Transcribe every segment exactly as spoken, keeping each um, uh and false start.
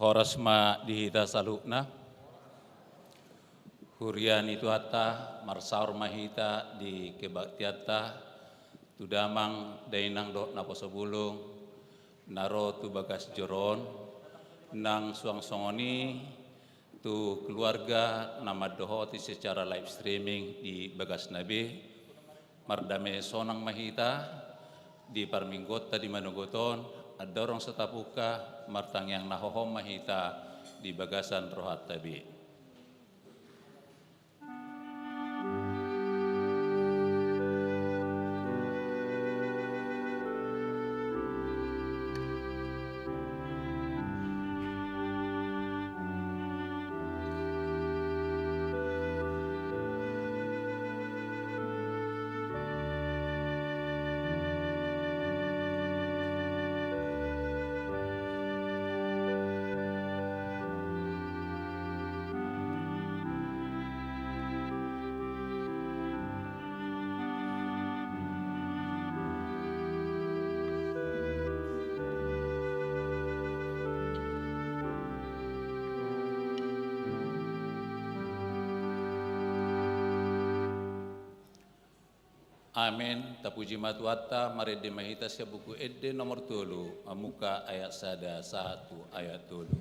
Horas ma di hita saluhutna. Huria ni Tuhanta, marsaor ma hita di kebaktianta tu damang, dainang dohot naposo bulung na ro tu bagas joro on, nang suang songon i tu keluarga na mandohoti secara live streaming di bagasna be. Mardame sonang ma hita di parmingguonta di manogot on, andorang so tapungka martangiang na hohom ma hita di bagasan rohanta be. Amen. Tapuji ma Tuhanta, marende ma hita sian Buku Ende nomor tolu, mamungka ayat sada sahat tu ayat tolu.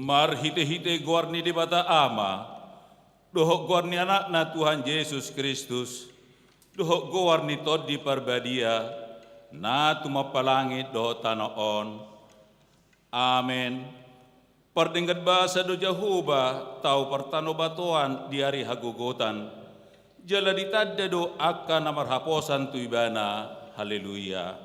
Marhitehite goar ni Debata Ama, dohot goar ni Anakna Tuhan Jesus Kristus, dohot goar ni Tondi Parbadia, na tumompa langit dohot tano on. Amen. Pardenggan basa do Jahowa, tau partanobatoan di ari hagogotan. Jala ditanda do angka na marhaposan tu ibana. Haleluya.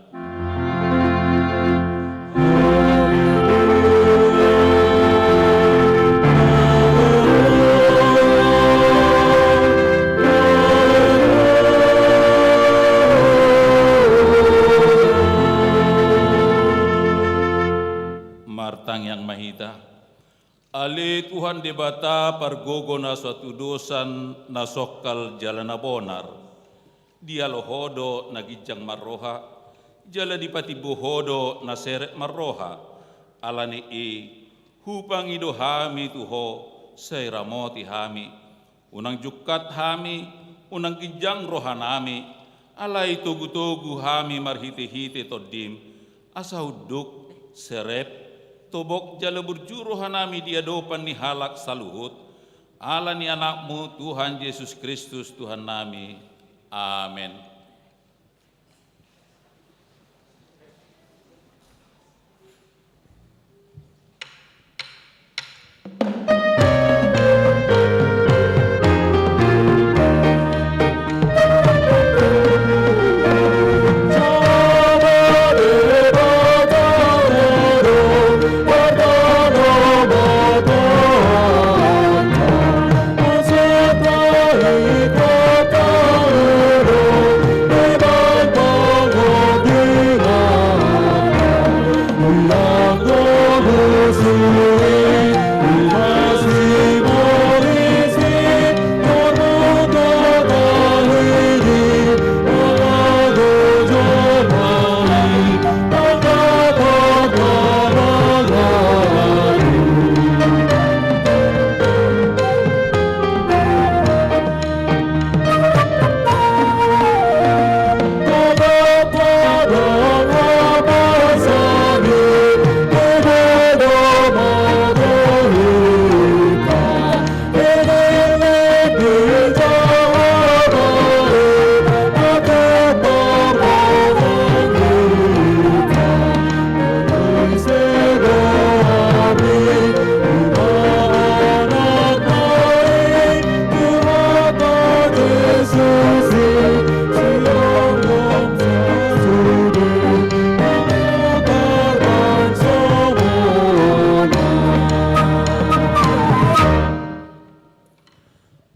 Martangiang ma hita. Ale Tuhan Debata, pargogo na so hatudosan, na songkal jala na bonar. Dialo Ho do na ginjang marroha, jala dipatimbo Ho do na serep marroha. Ala ni i, hupangido hami tu Ho, sai ramoti hami. Unang jungkat hami, unang ginjang rohanami, alai togu-togu hami marhite-hite Tondim, asa unduk, serep, tobok jala burju rohanami di adopan ni halak saluhut, ala ni Anakmu Tuhan Jesus Kristus Tuhannami. Amen.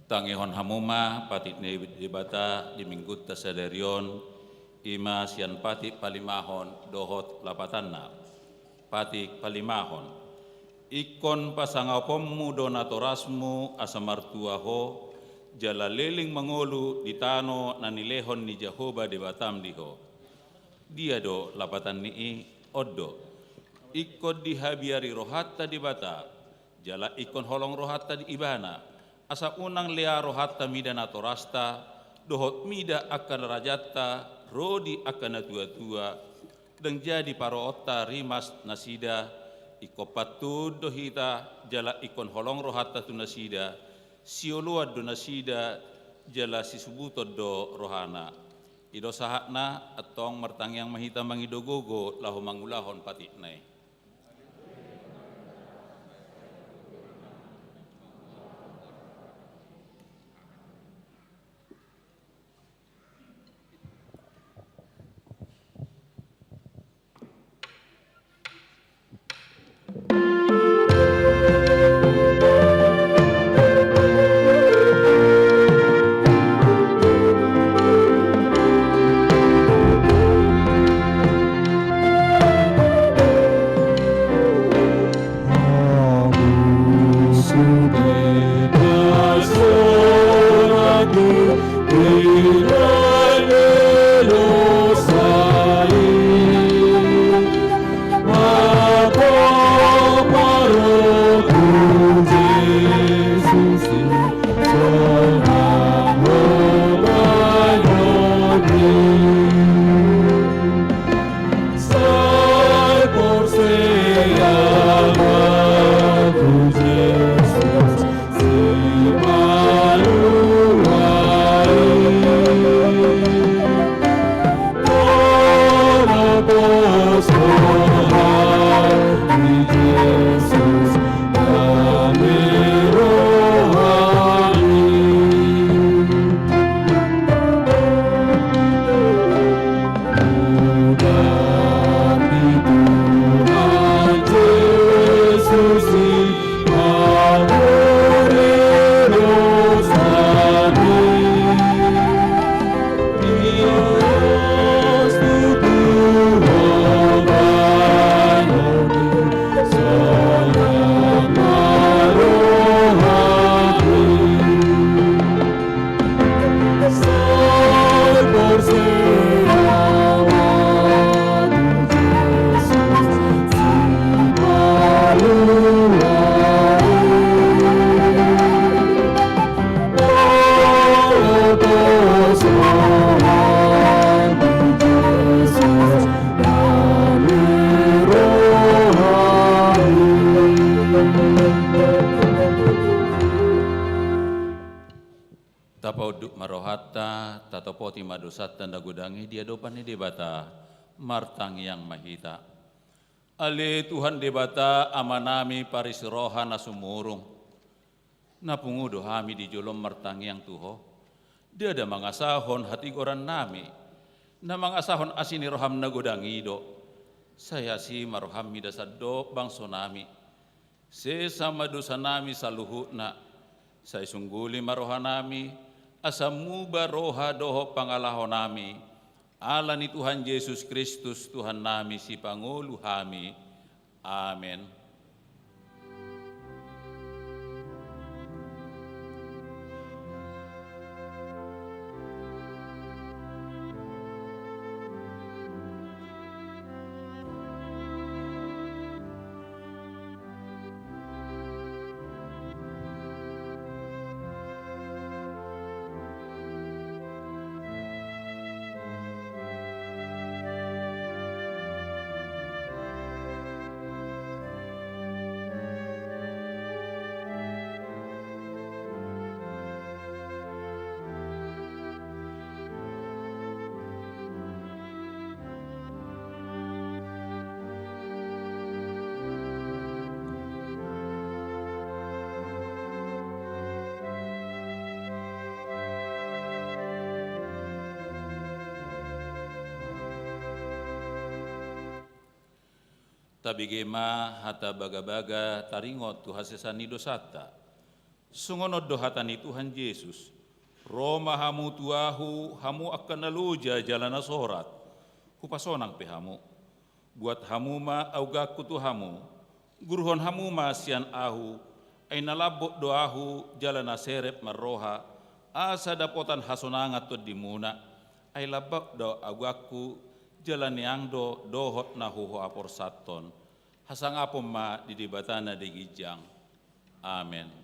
Tangihon hamu ma patik ni Debata di Minggunta sadari on, i ma sian patik palimahon dohot lapatanna. Patik palimahon. Ingkon pasangaponmu do natorasmu asa martua ho, jala leleng mangolu di tano na nilehon ni Jahowa Debatam di ho. Dia do lapatan ni i? On do. Ingkon dihabiari rohanta Debata, jala ingkon holong rohanta di Ibana, asa unang lea rohanta mida natorasta, dohot mida angka na rajanta, ro di angka na tua-tua, ndang jadi paroonta rimas nasida. Ingkon pantun do hita, jala ingkon holong rohanta tu nasida, sioloan do nasida, jala sisubuton do rohana. I do sahatna, antong martangiang ma hita mangido gogo laho mangulahon patikna i. dosanta na godang i di adopan ni Debata, martangiang ma hita. Ale Tuhan Debata, Amanami parisi roha na sumurung, na pungu do hami di jolom martangiang tu Ho. Ndada mangasahon hatigorannami, na mangasahon asi ni roham na godang i do. Sai asi ma roham mida sandok bangsonami. Sesa ma dosanami saluhutna. Sai sungguli ma rohanami, asa muba roha dohot pangalahonami. Ala ni Tuhan Jesus Kristus, Tuhannami, Sipangolu hami. Amen. Tabege ma hata bagabaga taringot tu hasesaan ni dosanta. Songon on do hata ni Tuhan Jesus: Ro ma hamu tu Ahu, hamu angka na loja jala na sorat, hupasonang pe hamu. Buat hamu ma auganku tu hamu, guruhon hamu ma sian Ahu, ai na lambok do Ahu jala na serep marroha, asa dapotan hasonangan tondimuna. Ai lambok do auganku, jala niang do dohot na huhaporsathon. Hasangapon ma di Debata na di ginjang. Amen.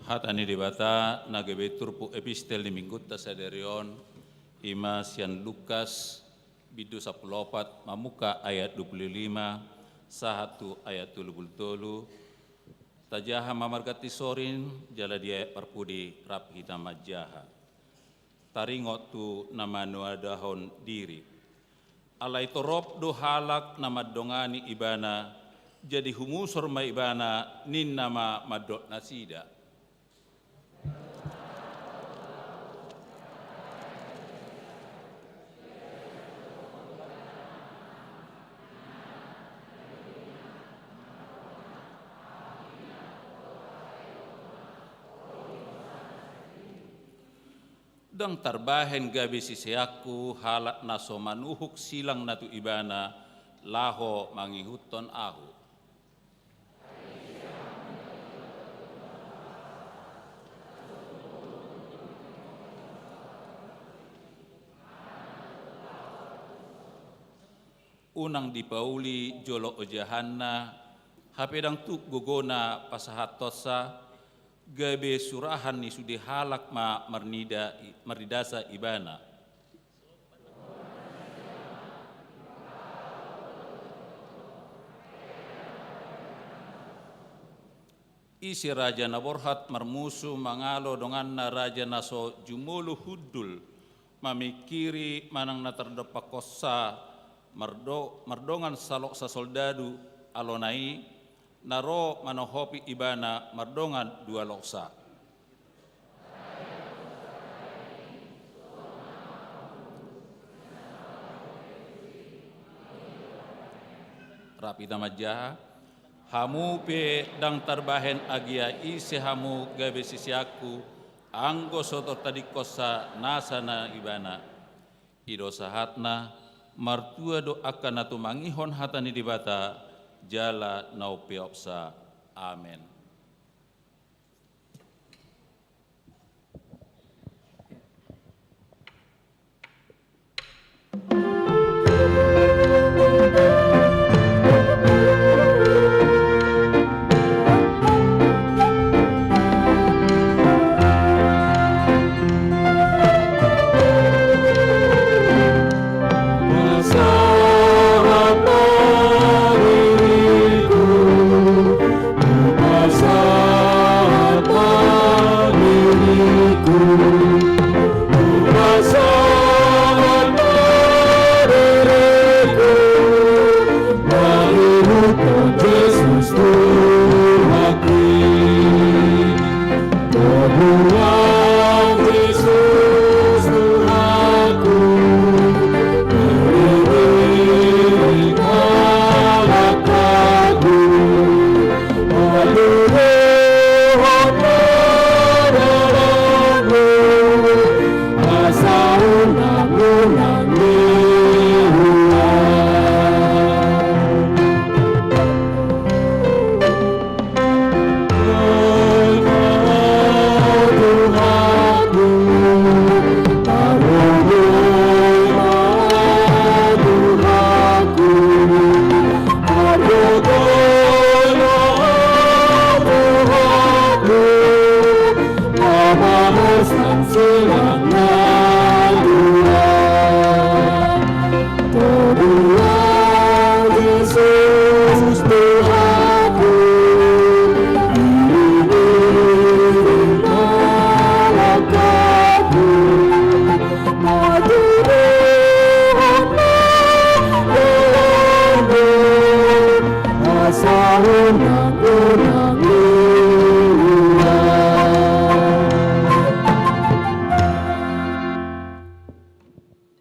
Hata ni Debata na gabe turpuk epistel ni minggunta sadari on, i ma sian Lukas, bindu sampulu opat, mamungka ayat dua pulu lima sahat tu ayat tolu pulu tolu. Tajaha ma marganti sorin, jala di ayat parpudi rap hita manjaha. Taringot tu na manoadahon diri. Alai torop do halak na mandongani Ibana, jadi humusor ma Ibana, ninna ma mandok nasida: Ndang tarbahen gabe siseanku halak na so manuhuk silangna tu Ibana, laho mangihuthon Ahu. Unang dipauli jolo ojahanna, hape ndang tuk gogona pasahathonsa, gabe surahan ni sude halak ma marnida, marnidasa Ibana. Ise raja na borhat marmusu mangalo donganna raja na so jumolo hundul, mamingkiri manang na tardompakhonsa, mardo-, mardongan saloksa soldadu, alona i na ro manohopi ibana mardongan dua loksa. Rap hita manjaha. Hamu pe ndang tarbahen agia ise hamu gabe siseanku, anggo so tortadingkonsa nasa na ibana. I do sahatna, martua do angka na tumangihon hata ni Debata, jala na umpeopsa. Amen.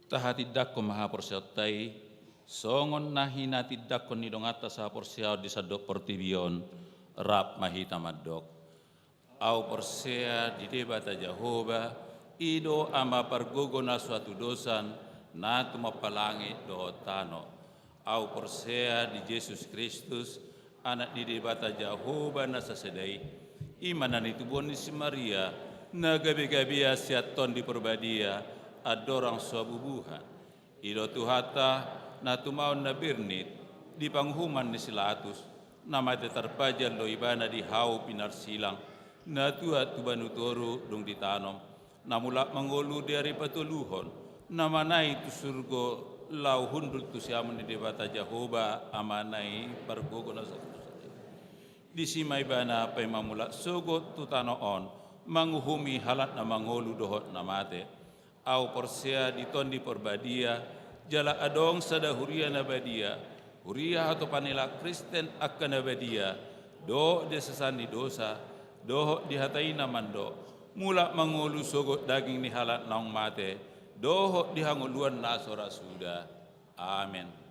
Tahatindangkon ma haporseaonta i, songon na hinatindangkon ni donganta sahaporseaon di sandok portibi on, rap ma hita mandok. Ahu porsea di Debata Jahowa, i do Ama pargogo na so hatudosan, na tumompa langit dohot tano. Ahu porsea di Jesus Kristus, Anak ni Debata Jahowa na sasada i, i ma na nitubuhon ni si Maria, na gabegabean sian Tondi Parbadia, andorang so habubuhan. I do Tuhanta, na tumaon na bernit, di panguhuman ni si Latus, na mate tarpajal do ibana di hau pinarsilang, na tuat tu banua toru dung ditanom, na mulak mangolu di ari patoluhon, na manai tu surgo laho hundul tu siamun ni Debata Jahowa Amana i pargogo na sasada i. Disi ma ibana paima mulak sogot tu tano on, manguhumi halak na mangolu dohot na mate. Ahu porsea di Tondi Parbadia, jala adong sada huria na badia, huria hatopan ni halak Kristen angka na badia, dohot di hasesaan ni dosa, dohot di hata i na mandok, mulak mangolu sogot daging ni halak naung mate, dohot di hangoluan na so ra suda. Amen.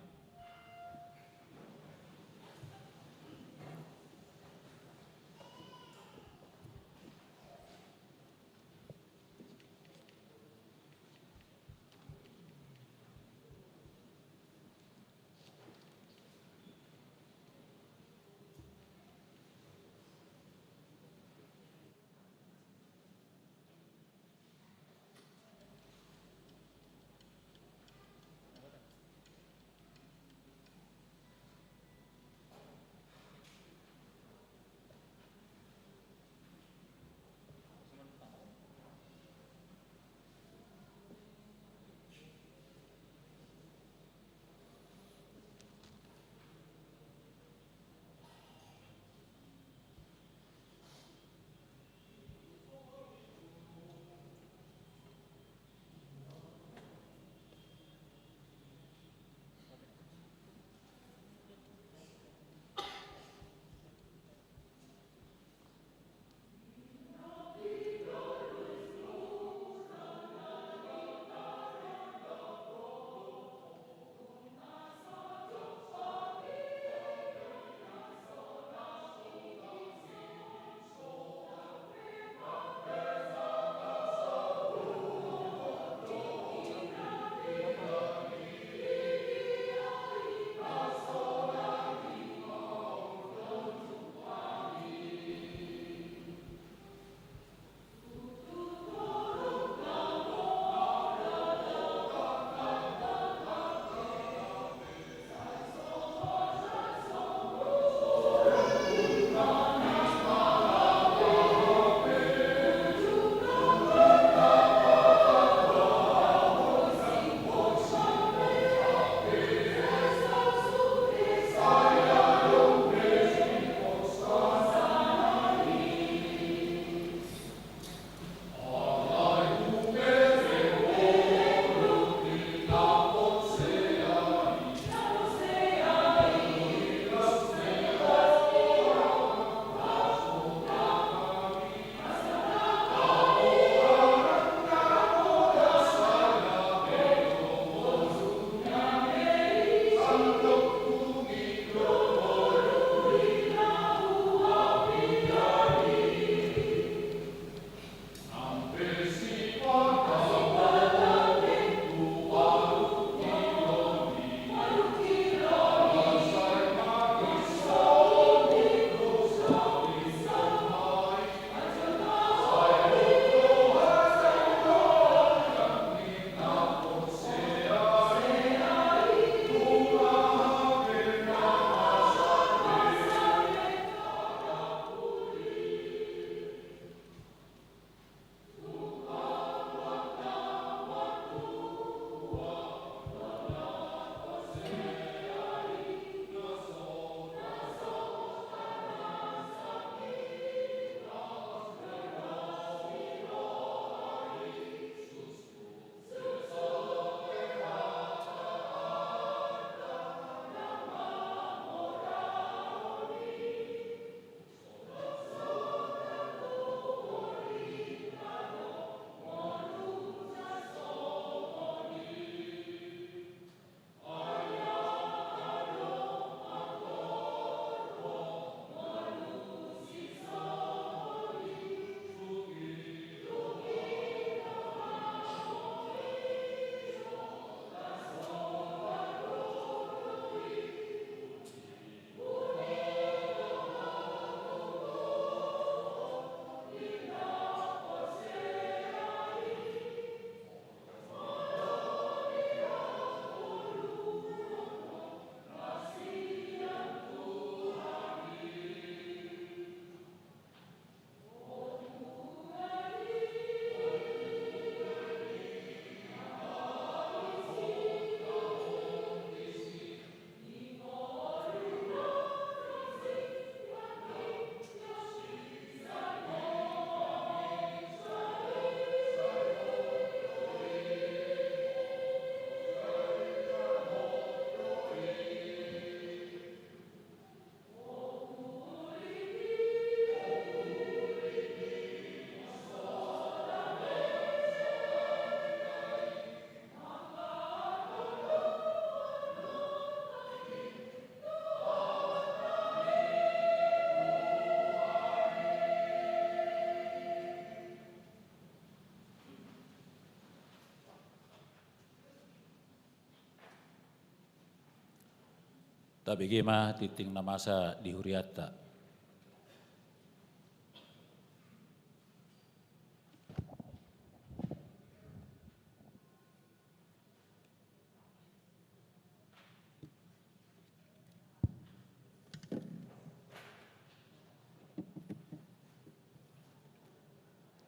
Tabege ma tingting na masa di hurianta.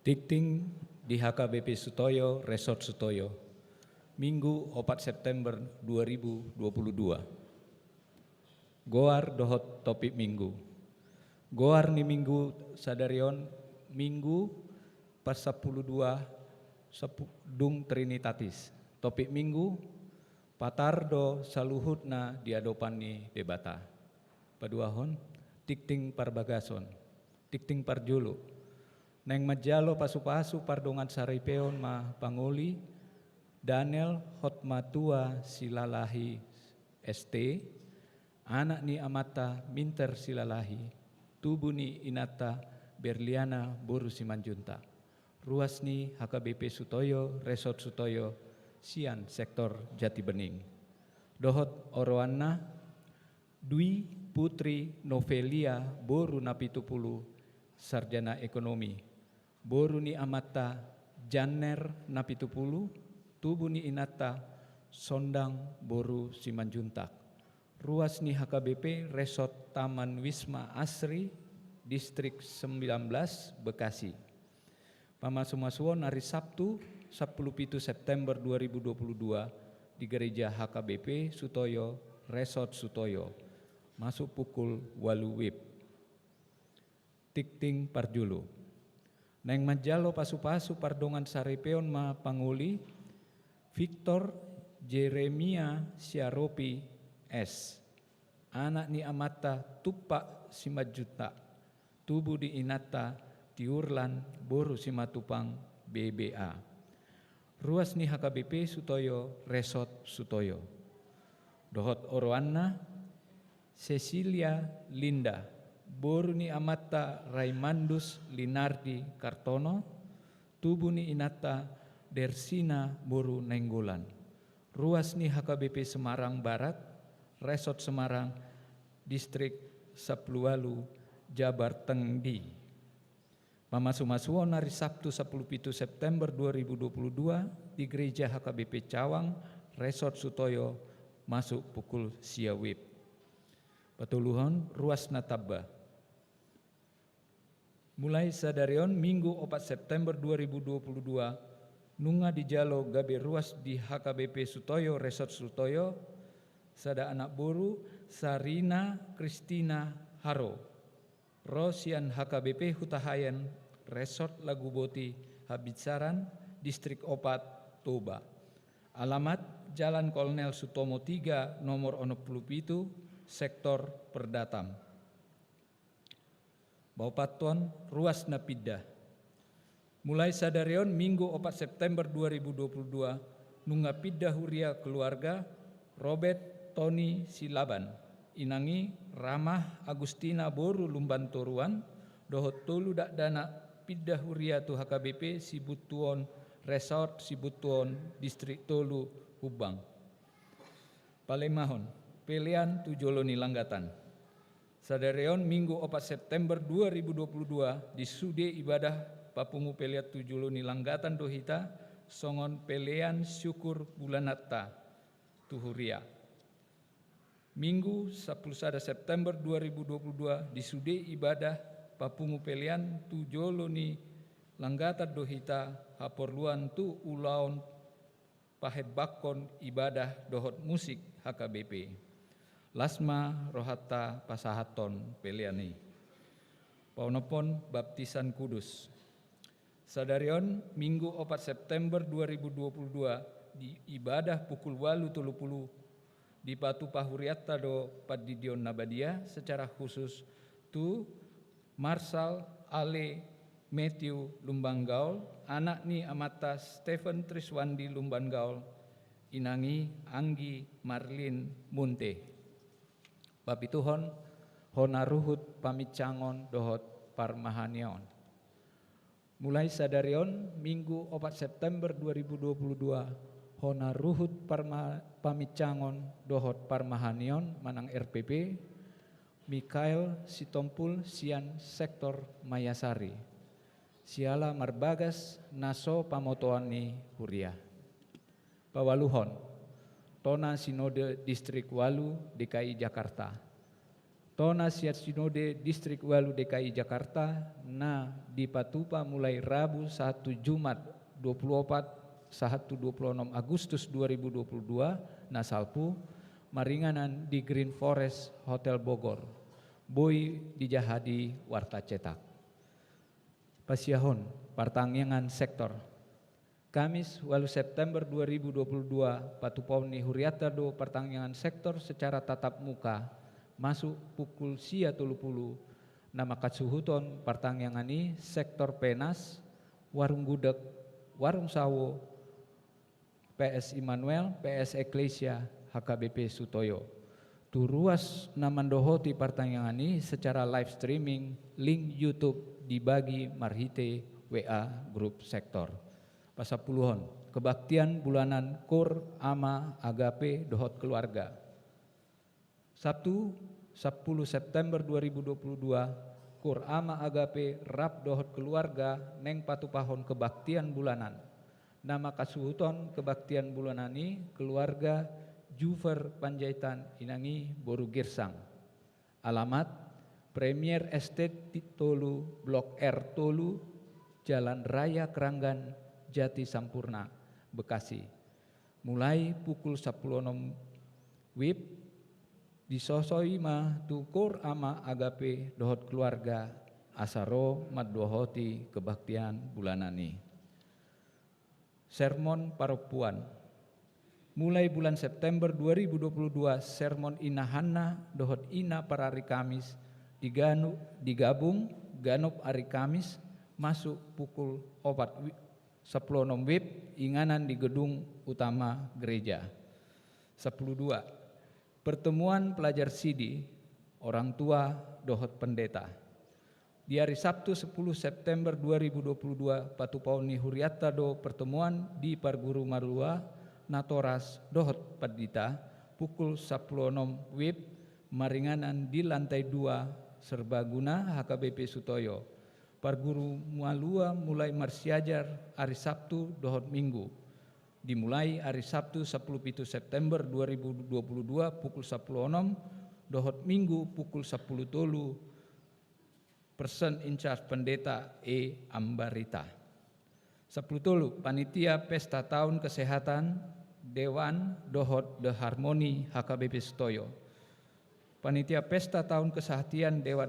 Tingting di H K B P Sutoyo, Resort Sutoyo, Minggu opat September dua ribu dua puluh dua. Goar dohot topik Minggu. Goar ni Minggu sadari on, Minggu pasampulu dua sapu-, dung Trinitatis. Topik Minggu, patar do saluhutna di adopan ni Debata. Paduahon, tingting parbagason, tingting parjolo. Naeng manjalo pasupasu pardongansaripeon ma pangoli Daniel Hotmatua Silalahi S T, anak ni amanta Minter Silalahi, tubu ni inanta Berliana boru Simanjuntak, ruas ni H K B P Sutoyo, Resort Sutoyo, sian sektor Jatibening. Dohot oroanna, Dwi Putri Novelia boru Napitupulu, sarjana ekonomi, boru ni amanta Janner Napitupulu, tubu ni inanta Sondang boru Simanjuntak, ruas ni H K B P Resort Taman Wisma Asri, Distrik sembilan belas, Bekasi. Pamasumasuon ari Sabtu, sampulu pitu September dua ribu dua puluh dua, di Gereja H K B P Sutoyo, Resort Sutoyo, masuk pukul ualu WIB. Tingting parjolo. Naeng manjalo pasupasu pardongansaripeon ma pangoli Victor Jeremia Siaropi S, anak ni amanta Tumpak Simanjuntak, tubu di inanta Tiurlan boru Simatupang B B A, ruas ni H K B P Sutoyo, Resort Sutoyo. Dohot oroanna, Cecilia Linda, boru ni amanta Raimandus Linardi Kartono, tubu ni inanta Dersina boru Nainggolan, ruas ni H K B P Semarang Barat, Resort Semarang, Distrik sampulu ualu, Jabar Tengdi. Pamasumasuon ari Sabtu, sampulu pitu September dua ribu dua puluh dua, di Gereja H K B P Cawang, Resort Sutoyo, masuk pukul sia WIB. Patoluhon, ruas na tamba. Mulai sadari on, Minggu opat September dua ribu dua puluh dua, nunga dijalo gabe ruas di H K B P Sutoyo, Resort Sutoyo, sada anak boru, Sarina Kristina Haro, ro sian H K B P Hutahaean, Resort Laguboti Habinsaran, Distrik opat, Toba. Alamat, Jalan Kolonel Sutomo tiga, nomor onom pulu pitu, Sektor Perdatam. Paopathon, ruas na pindah. Mulai sadari on, Minggu opat September dua ribu dua puluh dua, nunga pindah huria keluarga Robert Tony Silaban, inang i Ramah Agustina boru Lumban Toruan, dohot tolu dakdanak pindah huria tu H K B P Sibuntuon Resort Sibuntuon, Distrik tolu, Humbang. Palimahon, pelean tu jolo ni langgatan. Sadari on, Minggu opat September dua ribu dua puluh dua, di sude ibadah papungu pelean tu jolo ni langgatan do hita, songon pelean syukur bulananta tu huria. Minggu sampulu sada September dua ribu dua puluh dua, di sude ibadah papungu pelean tu jolo ni langgatan do hita, haporluan tu ulaon pahembangkon ibadah dohot musik H K B P. Las ma rohanta pasahathon pelean i. Paonomhon, baptisan kudus. Sadari on, Minggu opat September dua ribu dua puluh dua, di ibadah pukul ualu tolu pulu, dipatupa hurianta do pandidion na badia secara khusus tu Marshal Ale Matthew Lumban Gaol, anak ni amanta Stephen Triswandi Lumban Gaol, inang i Anggi Marlin Munte. Papituhon, hona ruhut pamincangon dohot parmahaneon. Mulai sadari on, Minggu opat September dua ribu dua puluh dua, Hona ruhut parma-, pamincangon dohot parmahanion manang R P P, Mikael Sitompul sian sektor Maiasari. Siala marbagas na so pamotoan ni huria. Paualuhon, tona Sinode Distrik Ualu D K I Jakarta. Tona sian Sinode Distrik Ualu D K I Jakarta na dipatupa mulai Rabu sahat tu Jumat dua puluh opat sahat tu dua puluh onom Agustus dua ribu dua puluh dua na salpu, maringanan di Green Forest Hotel Bogor. Boi dijahadi warta cetak. Pasiahon partangiangan sektor. Kamis, ualu September dua ribu dua puluh dua, patupaon ni hurianta do partangiangan sektor secara tatap muka, masuk pukul sia tolu pulu, na mangkasuhuton partangiangan i sektor Penas, Warung Gudeg, Warung Sawo, P S Immanuel, P S Ecclesia, H K B P Sutoyo. Tu ruas na mandohoti partangiangan i secara live streaming, link YouTube dibagi marhite W A grup sektor. Pasampuluhon, kebaktian bulanan Kur Ama Agape dohot keluarga. Sabtu, sampulu September dua ribu dua puluh dua, Kur Ama Agape rap dohot keluarga naeng patupahon kebaktian bulanan. Na mangkasuhuton kebaktian bulanan i keluarga Juver Panjaitan, inang i boru Girsang. Alamat, Premier Estate tolu, Blok R tolu, Jalan Raya Keranggan, Jati Sampurna, Bekasi. Mulai pukul sampulu onom wib, disosoi ma tu Kur Ama Agape dohot keluarga asa ro mandohoti kebaktian bulanan i. Sermon parompuan. Mulai bulan September dua ribu dua puluh dua, sermon Ina Hanna dohot Ina parari Kamis diganu-, digabung ganup ari Kamis masuk pukul opat wi-, sampulu onom wib, inganan di gedung utama gereja. Sampulu dua, pertemuan pelajar sidi, orang tua dohot pendeta. Di ari Sabtu sampulu September dua ribu dua puluh dua, patupaon ni hurianta do pertemuan di Parguru Malua, Natoras dohot Pandita, pukul sampulu onom wib, maringanan di lantai dua Serbaguna H K B P Sutoyo. Parguru Malua mulai marsiajar ari Sabtu dohot Minggu. Dimulai ari Sabtu sampulu pitu September dua ribu dua puluh dua pukul sampulu onom dohot Minggu pukul sampulu tolu, person in charge Pendeta E Ambarita. Sampulu tolu, panitia pesta taon kesehatan, Dewan dohot The Harmony H K B P Sutoyo. Panitia pesta taon kesehatan Dewan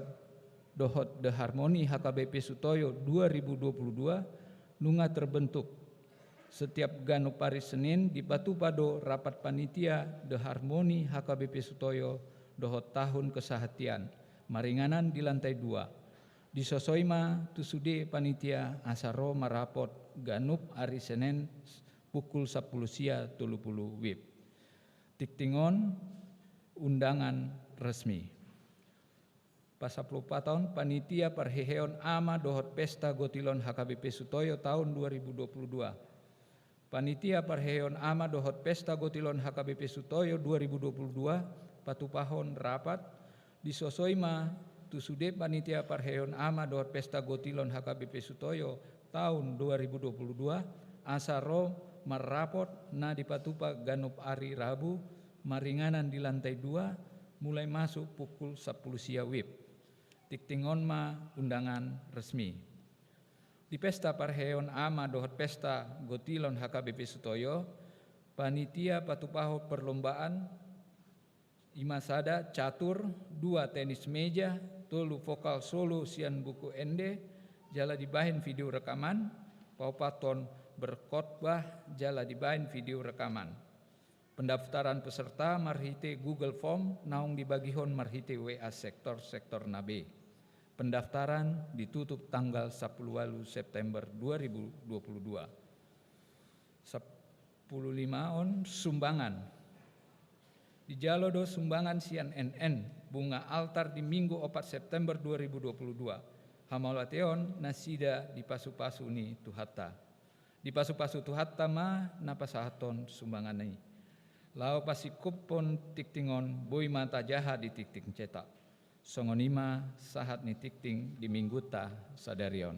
dohot The Harmony H K B P Sutoyo dua ribu dua puluh dua nunga terbentuk. Setiap ganup ari Senin dipatupa do rapat panitia The Harmony H K B P Sutoyo dohot tahun kesehatan, maringanan di lantai dua. Disosoi ma tu sude panitia asa ro marapot ganup ari Senin pukul sampulu sia tolu pulu wib. Tingting on undangan resmi. Pasampulu opat on, panitia parheheon ama dohot pesta gotilon H K B P Sutoyo taon dua ribu dua puluh dua. Panitia parheheon ama dohot pesta gotilon H K B P Sutoyo dua ribu dua puluh dua patupahon rapat, disosoi ma tu sude panitia parheheon ama dohot pesta gotilon H K B P Sutoyo taon dua ribu dua puluh dua, asa ro marrapot na dipatupa ganup ari Rabu, maringanan di lantai dua, mulai masuk pukul sampulu sia wib. Tingting on ma undangan resmi. Di pesta parheheon ama dohot pesta gotilon H K B P Sutoyo, panitia patupahon perlombaan, i ma sada catur, dua tenis meja, tolu vokal solo sian buku ende, jala dibahen video rekaman, paopathon berkhotbah, jala dibahen video rekaman. Pendaftaran peserta marhite Google Form naung dibagihon marhite W A sektor, sektor na be. Pendaftaran ditutup tanggal sampulu ualu September dua ribu dua puluh dua. Sampulu lima on, sumbangan. Dijalo do sumbangan sian N N, bunga altar di Minggu opat September dua ribu dua puluh dua. Hamauliateon nasida di pasupasu ni Tuhanta. Dipasupasu Tuhanta ma na pasahathon sumbangan i. Laho pasingkophon tingting on, boi ma tajaha di tingting cetak. Songon i ma sahat ni tingting di minggunta sadari on.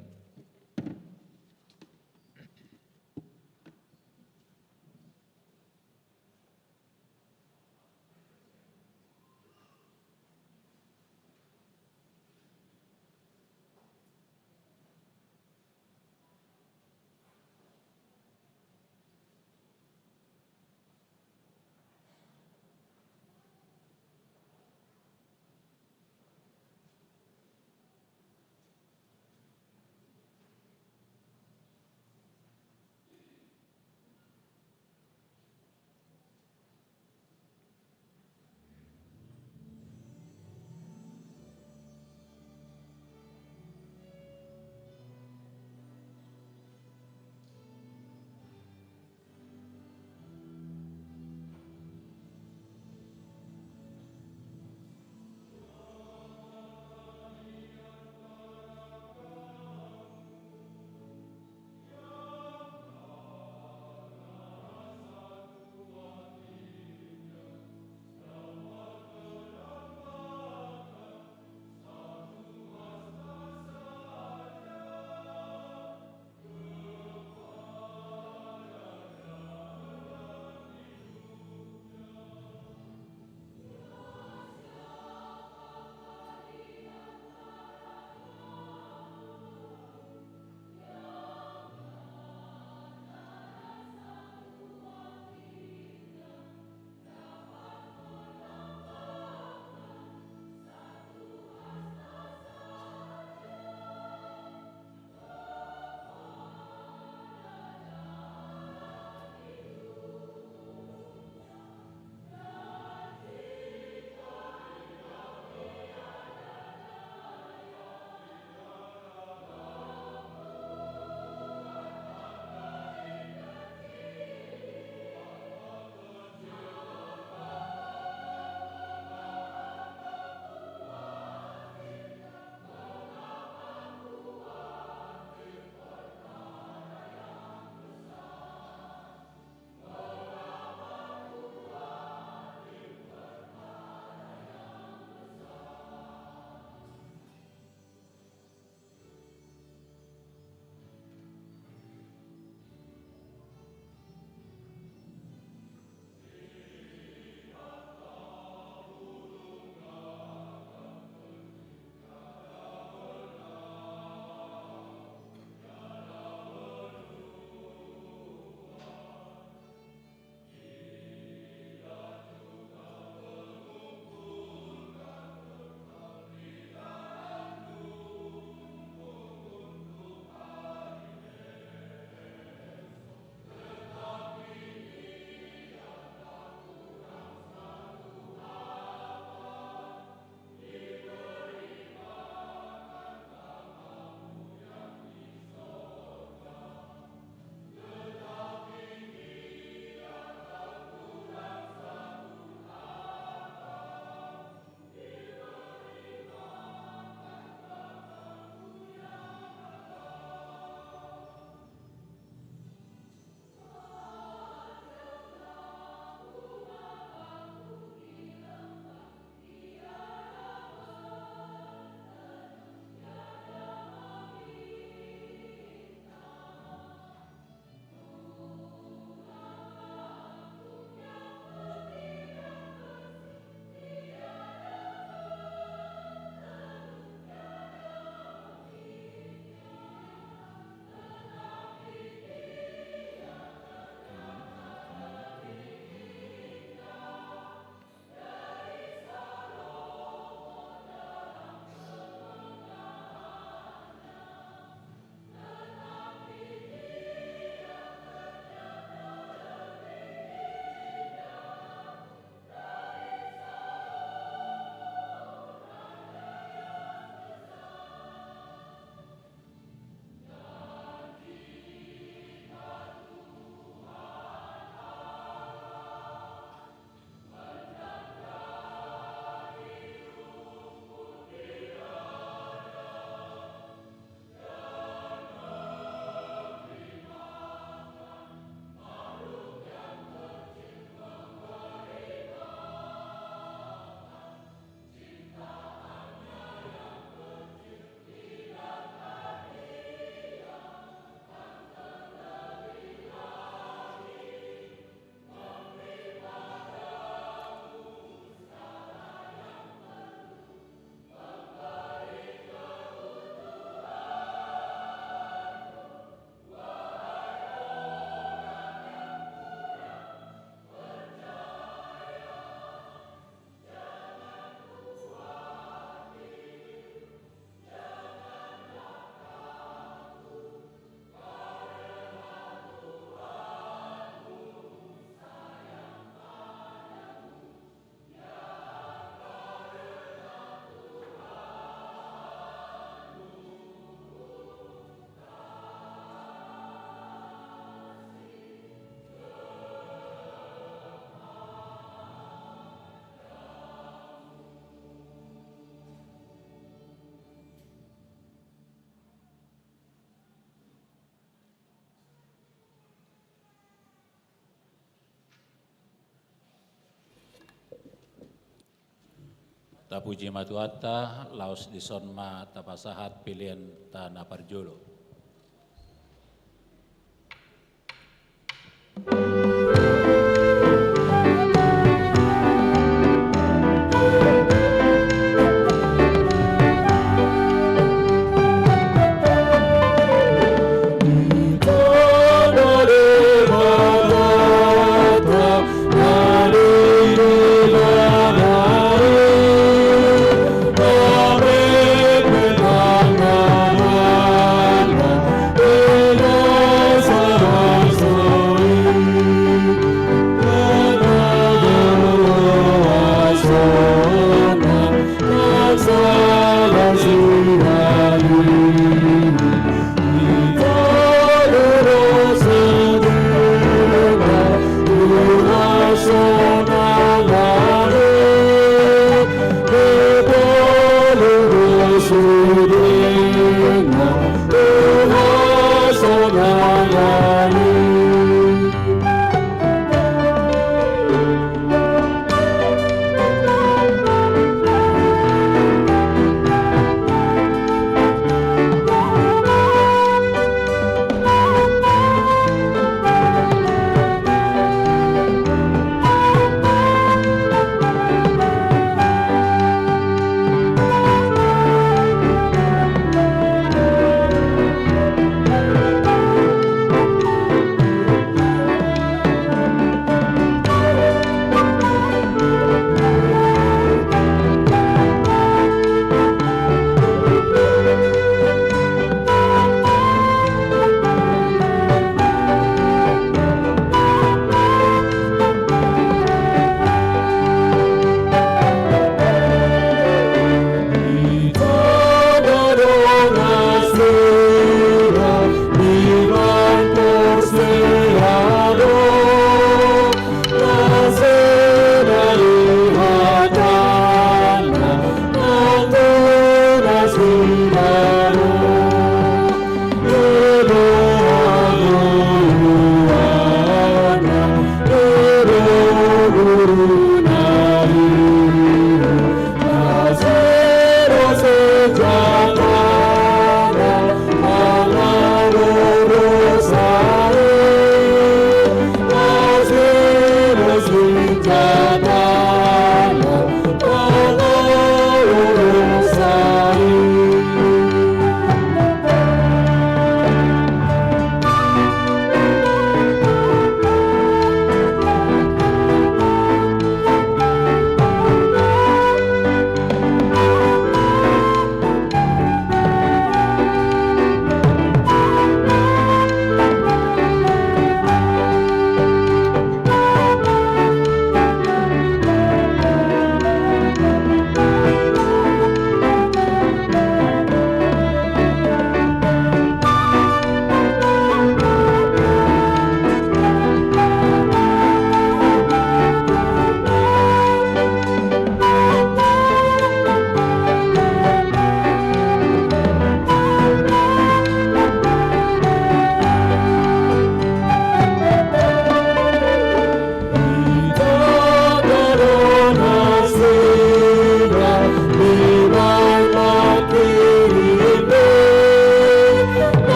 Tapuji ma Tuhanta, laos dison ma tapasahat pelean ta na parjolo.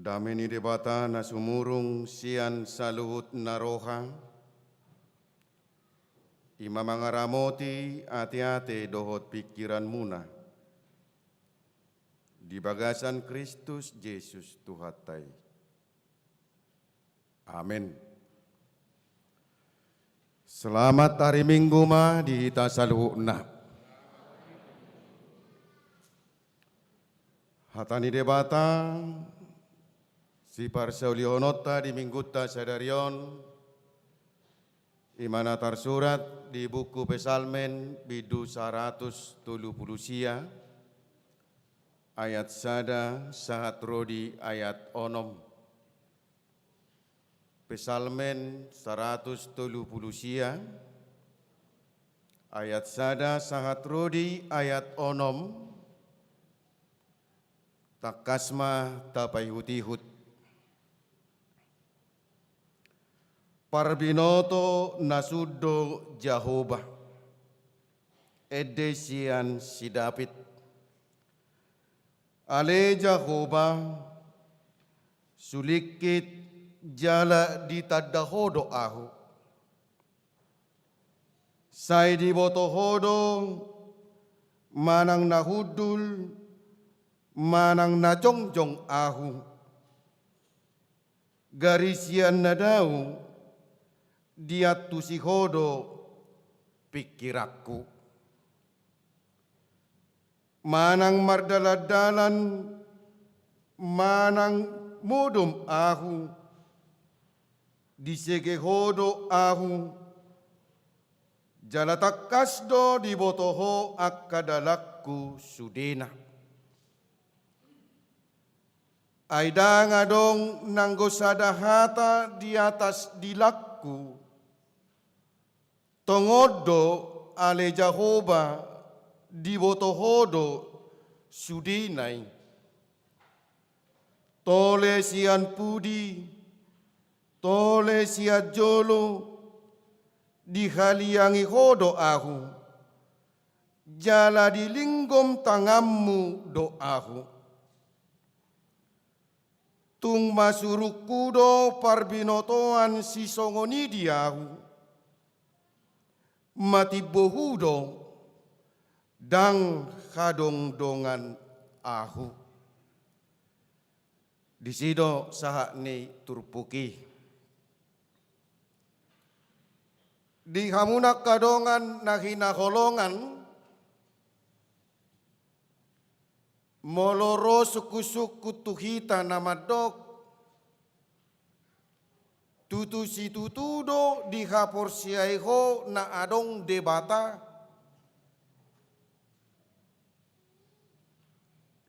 Dame ni Debata na sumurung sian saluhut na roha, i ma mangaramoti ateate dohot pingkiranmuna di bagasan Kristus Jesus Tuhanta i. Amen. Selamat ari Minggu ma di hita saluhutna. Hata ni Debata siparsaulihononta di Minggunta sadari on, i ma na tarsurat di buku Psalmen bindu saratus tolu pulu sia, ayat sada sahat ro di ayat onom. Psalmen saratus tolu pulu sia, ayat sada sahat ro di ayat onom. Tangkas ma tapaihutihut. Parbinoto na sun do Jahowa, ende sian si David. Ale Jahowa, sulingkit jala ditanda Ho do ahu. Sai diboto Ho do manang na hundul manang na jongjong ahu. Gari sian na dao diantusi Ho do pingkiranku. Manang mardalandalan manang modom ahu, disege Ho do ahu, jala tangkas do diboto Ho angka dalanku sudena. Ai ndang adong nanggo sada hata di atas dilangku. Tongon do, ale Jahowa, diboto Ho do sudena i. Tole sian pudi, tole sian jolo, dihaliangi Ho do ahu, jala dilinggom tanganmu do ahu. Tung masurungku do parbinotoan sisongon i di ahu, matimbo Hu do, ndang hadongdongan ahu. Disi do sahat ni turpuk i. Di hamu na angka dongan na hinaholongan, molo ro sungkunsungkun tu hita na mandok, tutu situtu do dihaporseai ho na adong Debata?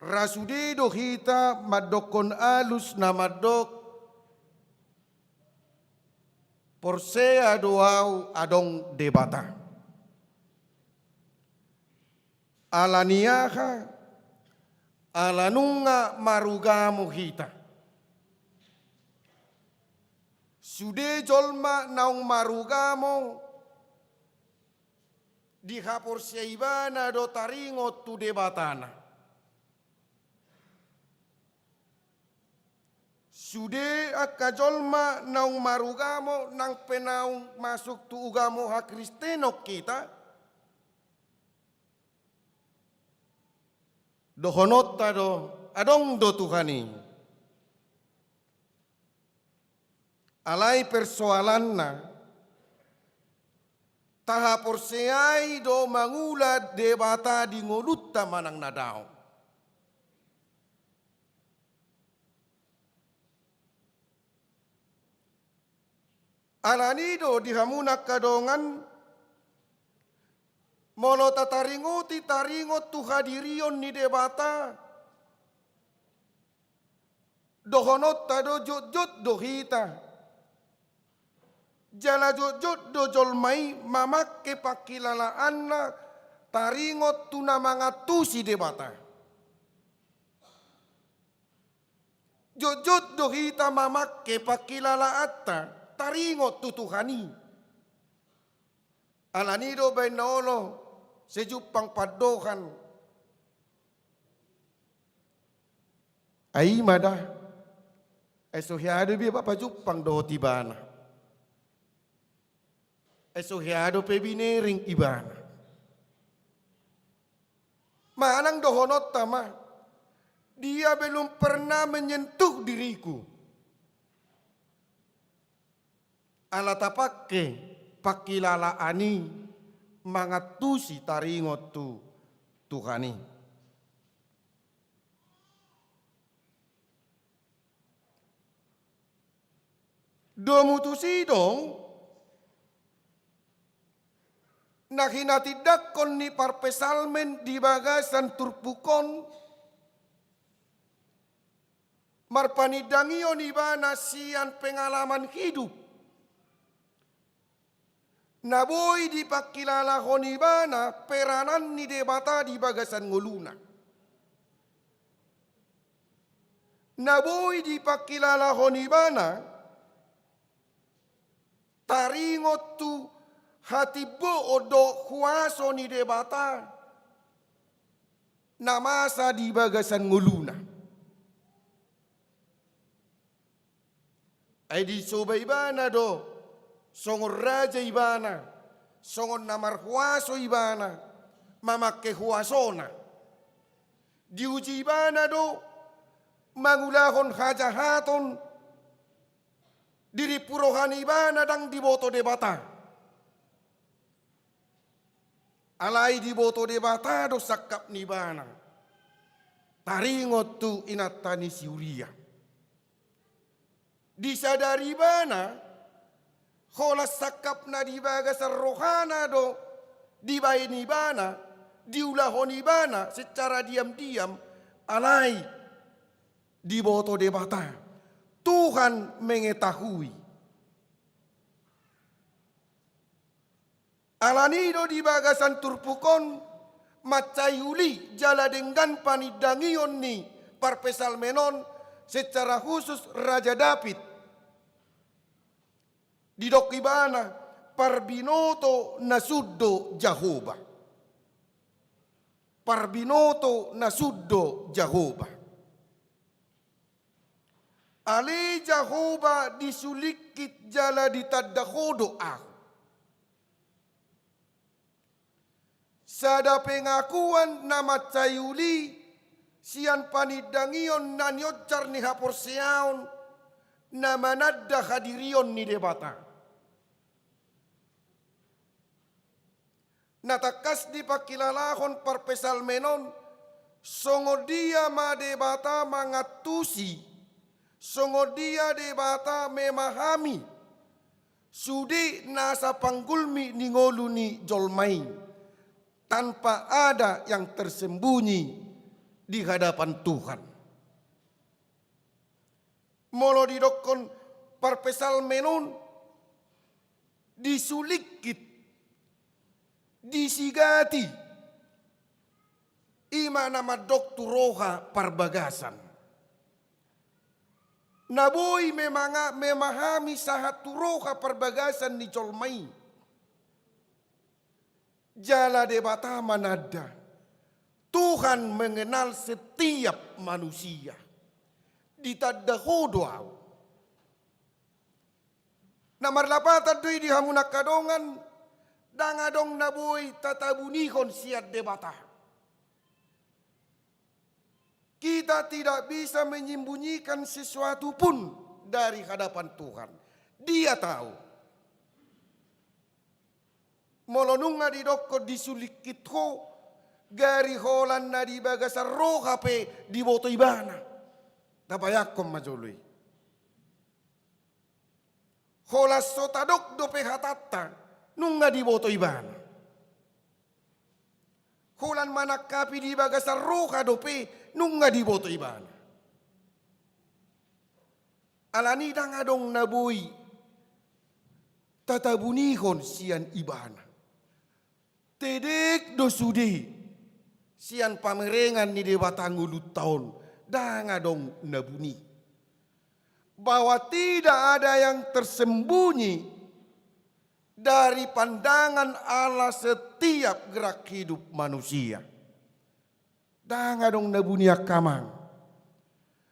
Ra sude do hita mandokkon alus na mandok, porsea do ahu adong Debata. Ala ni aha? Ala nunga marugamo hita. Sude jolma naung marugamo, dihaporseai ibana do taringot tu Debatana. Sude angka jolma naung marugamo, nang pe naung masuk tu ugamo hakristenon hita, dohononta do, adong do Tuhan i. Alai persoalanna, tahaporseai do mangula Debata di ngolunta manang na daong? Ala ni do di hamu na angka dongan, molo tataringoti taringot tu hadirion ni Debata, dohononta do jotjot do hita. Jala jotjot do jolma i mamangke panghilalaanna taringot tu na mangantusi Debata. Jotjot do hita mamangke panghilalaanta taringot tu Tuhan i. Ala ni do baen na olo, sai jumpang pandohan. Ai ma da, Ai so hea dope be pajumpang dohot ibana. Ai so hea dope binering ibana. Manang dohononta ma, dia belum pernah menyentuh diriku. Ala tapangke pangkilalaan i mangantusi taringot tu Tuhan i. Domu tusi do na hinatindangkon ni parpsalmen di bagasan turpuk on, marpanindangion ibana sian pengalaman hidup. Na boi dipangkilalahon ibana peranan ni Debata di bagasan ngoluna. Na boi dipangkilalahon ibana taringot tu hatimboon dohot huaso ni Debata na masa di bagasan ngoluna. Ai disoba ibana do songon raja ibana, songon na marhuaso ibana, mamangke huasona. Diuji ibana do mangulahon hajahaton, di rimpu roha ni ibana ndang diboto Debata. Alai diboto Debata do sangkap ni ibana taringot tu inanta ni si Uria. Disadari ibana, holan sangkap na di bagasan rohana do dibaen ibana, diulahon ibana secara diam-diam, alai diboto Debata. Tuhan mengetahui. Alani do di bagasan turpuk on mansai uli jala denggan panindangion ni parpsalmen on, secara khusus Raja Daud. Didok ibana, parbinoto na sun do Jahowa. Parbinoto na sun do Jahowa. Ale Jahowa, disulingkit jala ditanda Ho do ahu. Sada pengakuan na mansai uli sian panindangion na nionjar ni haporseaon na mananda hadirion ni Debata. Na tangkas dipangkilalahon parpsalmen on, songon dia ma Debata mangantusi, songon dia Debata memahami sude nasa panggulmit ni ngolu ni jolma i, tanpa ada yang tersembunyi di hadapan Tuhan. Molo didokkon parpsalmen on, disulingkit, disigati, i ma na mandok tu roha parbagasan. Na boi memanga-, memahami sahat tu roha parbagasan ni jolma i. Jala Debata mananda. Tuhan mengenal setiap manusia. Ditanda Ho do ahu. Na marlapatan do i di hamu na angka dongan, ndang adong na boi tatabunihon sian Debata. Kita tidak bisa menyembunyikan sesuatu pun dari hadapan Tuhan. Dia tahu. Molo nunga didokkon disulingkit ho, gari holan na di bagasan roha pe diboto Ibana. Tabayangkon ma jolo i. Holan so tadok dope hatanta, nunga diboto Ibana. Holan manangkapi di bagasan roha dope, nunga diboto Ibana. Alani ndang adong na boi tatabunihon sian Ibana. Tedek do sude sian pamerengan ni Debata ngolunta on, ndang adong na buni. Bahwa tidak ada yang tersembunyi dari pandangan Allah setiap gerak hidup manusia. Ndang adong na buni angka amang.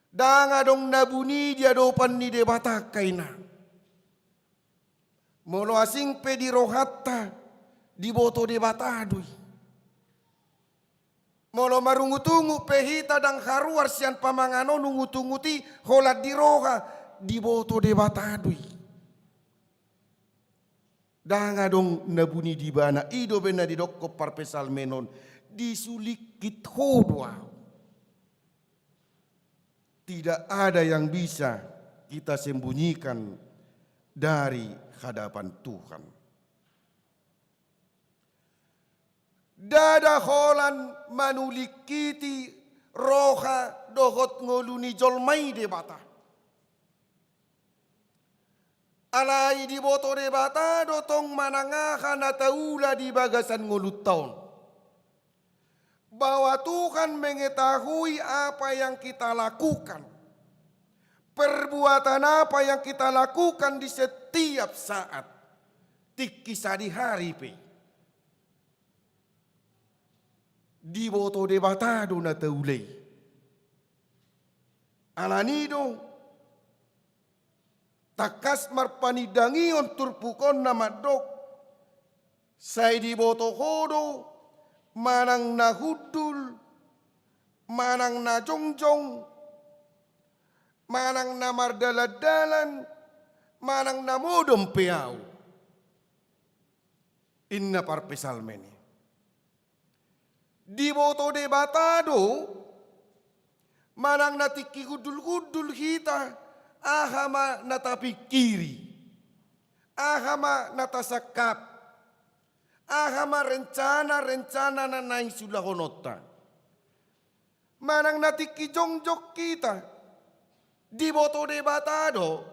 Ndang adong na buni di adopan ni Debata angka ina. Molo asing pe di rohanta, diboto Debata do i. Molo marungutungut pe hita ndang haruar sian pamangan on ungutungut i holan di roha, diboto Debata do i. Ndang adong na buni di ibana, i do umbahen na didokkon parpsalmen on, disulingkit Ho do ahu. Tidak ada yang bisa kita sembunyikan dari hadapan Tuhan. Ndada holan manulingkiti roha dohot ngolu ni jolma i Debata. Alai diboto Debata do tong manang aha na taula di bagasan ngolunta on. Bahwa Tuhan mengetahui apa yang kita lakukan, perbuatan apa yang kita lakukan di setiap saat, tingki sadihari pe. Diboto Debata do na taula i. Alani do, tangkas marpanindangihon turpuk on na mandok, sai diboto Ho do, manang na hundul, manang na jongjong, manang na mardalan-dalan, manang na modom pe ahu. Inna parpsalmen i. Diboto Debata do, manang na tingki hundul-hundul hita, aha ma na tapingkiri, aha ma na tasangkap, aha ma rencana-rencana na naeng siulahononta. Manang na tingki jongjong hita, diboto Debata do,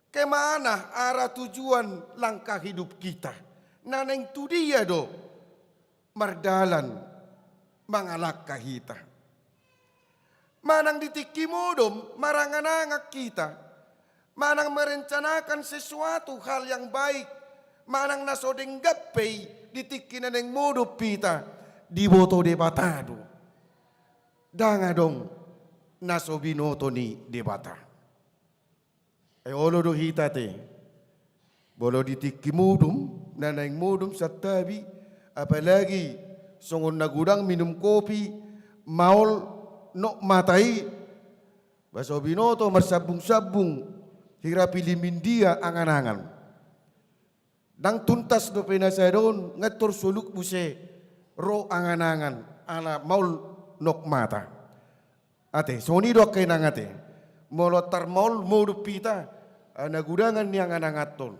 kemana arah tujuan langkah hidup kita. Na naeng tu dia do mardalan mangalangka hita. Manang di tingki modom marangan-angan hita, manang merencanakan sesuatu hal yang baik, manang na so denggan pe i di tingki na naeng modom hita, diboto Debata do. Ndang adong na so binoto ni Debata. Ai olo do hita te. Molo di tingki modom, na naeng modom santabi, apalagi songon na godang minum kopi, maol nok mata i, ba so binoto marsambung-sambung hira pilimindia angan-angan. Ndang tuntas dope na sada on, nga tor soluk muse ro angan-angan, ala maol nok mata. Ate, songon i do angka inang ate. Molo tar maol modom hita, ah, na godangan ni angan-anganton.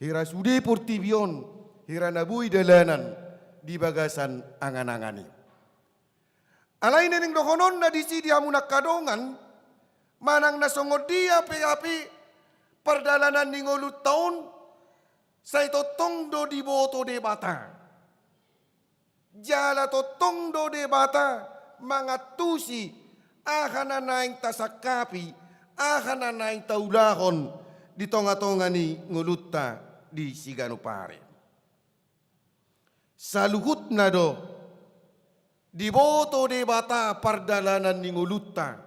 Hira sude portibi on, hira na boi dalanan di bagasan angan-angan i. Alai na naeng dohononna disi di hamu na angka dongan, manang na songon dia pe hape pardalanan ni ngolunta on, sai tongtong do diboto Debata. Jala tongtong do Debata mangantusi aha na naeng tasangkapi, aha na naeng taulahon di tonga-tonga ni ngolunta di siganup ari. Saluhutna do diboto Debata pardalanan ni ngolunta,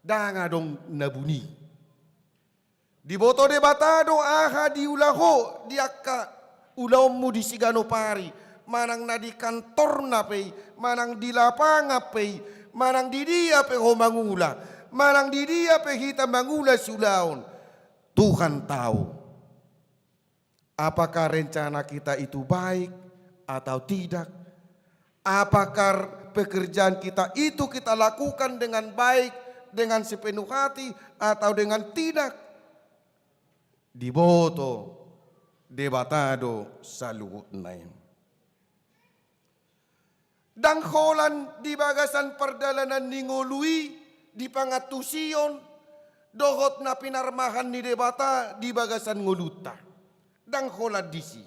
ndang adong na buni. Diboto Debata do aha diula ho di angka ulaonmu di siganup ari, manang na di kantorna pe i, manang di lapangan pe i, manang di dia pe ho mangula, manang di dia pe hita mangula siulaon. Tuhan tahu. Apakah rencana kita itu baik atau tidak? Apakah pekerjaan kita itu kita lakukan dengan baik, dengan sepenuh hati, atau dengan tidak? Diboto Debata do saluhutna i. Ndang holan di bagasan pardalanan ni ngolu i, di pangantusion dohot na pinarmahan ni Debata di bagasan ngolunta. Ndang holan disi.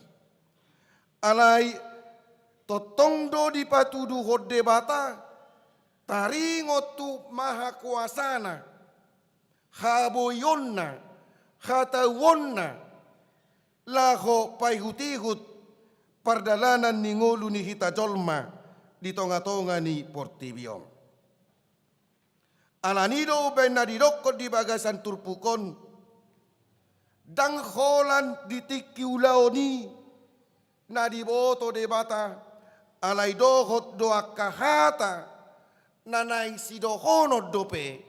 Alai tongtong do dipatuduhon Debata taringot tu mahakuasana, haboionna, hatauonna, laho paihut-ihut pardalanan ni ngolu ni hita jolma di tonga-tonga ni portibi on. Alani do umbahen na didokkon di bagasan turpuk on, ndang holan di tingki ulaon i na diboto Debata, alai dohot do angka hata na naeng sidohonon dope,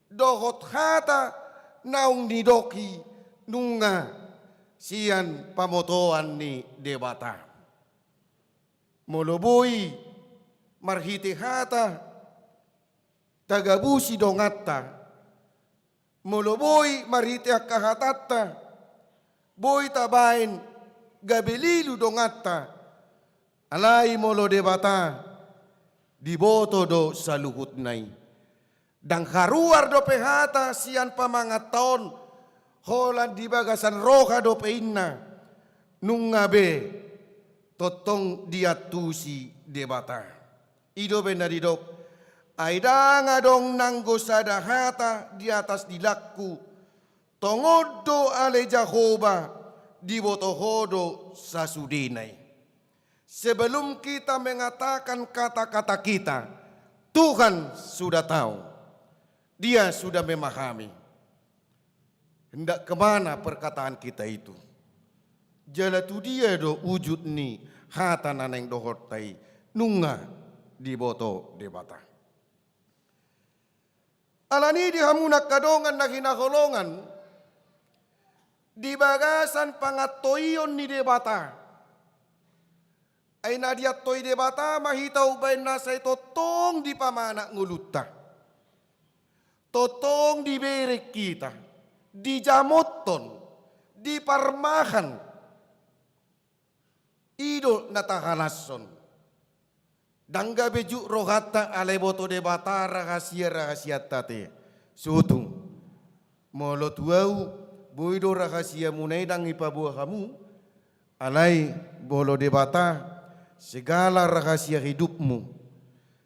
dohot hata naung nidok i nunga sian pamotoan ni Debata. Molo boi marhite hata tagabusi donganta, molo boi marhite angka hatanta boi tabaen gabe lilu donganta, alai molo Debata diboto do saluhutna i. Ndang haruar dope hata sian pamanganta on, holan di bagasan roha dope inna, nunga be tongtong diantusi Debata. I do umbahen na didok, ai ndang adong nanggo sada hata di atas dilangku, tongon do ale Jahowa, diboto Ho do sasudena i. Sebelum kita mengatakan kata-kata kita, Tuhan sudah tahu. Dia sudah memahami. Hendak ke mana perkataan kita itu? Jala tu dia do ujut ni hata na naeng dohononta i, nunga diboto Debata. Alani i di hamu na angka dongan na hinaholongan, di bagasan pangantoion ni Debata, ai na diantoi Debata ma hita umbahen na sai tongtong dipamanat ngolunta, tongtong dibereng hita, dijamothon, diparmahan. I do na tahalashon. Ndang gabe juk rohanta alai boto Debata rahasia-rahasianta ate. Sotung. Molo tu ahu, boi do rahasiamuna i ndang dipaboa hamu, alai molo Debata, segala rahasia hidupmu,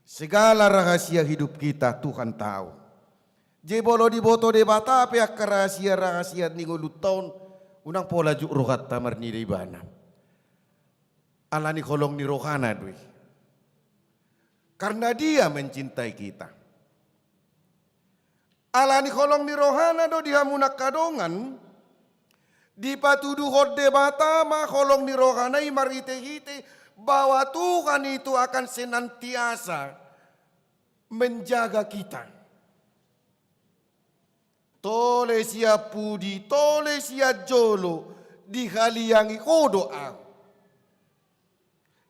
segala rahasia hidup kita, Tuhan tahu. Jadi molo diboto Debata pe angka rahasia-rahasia ni ngolunta on, unang pola juk rohanta marnida Ibana. Alani holong ni rohana do i. Karena Dia mencintai kita. Alani holong ni rohana do di hamu na angka dongan, dipatuduhon Debata ma holong ni rohana i marhite-hite bahwa Tuhan itu akan senantiasa menjaga kita. Tole sian pudi, tole sian jolo, dihaliangi Ho do ahu.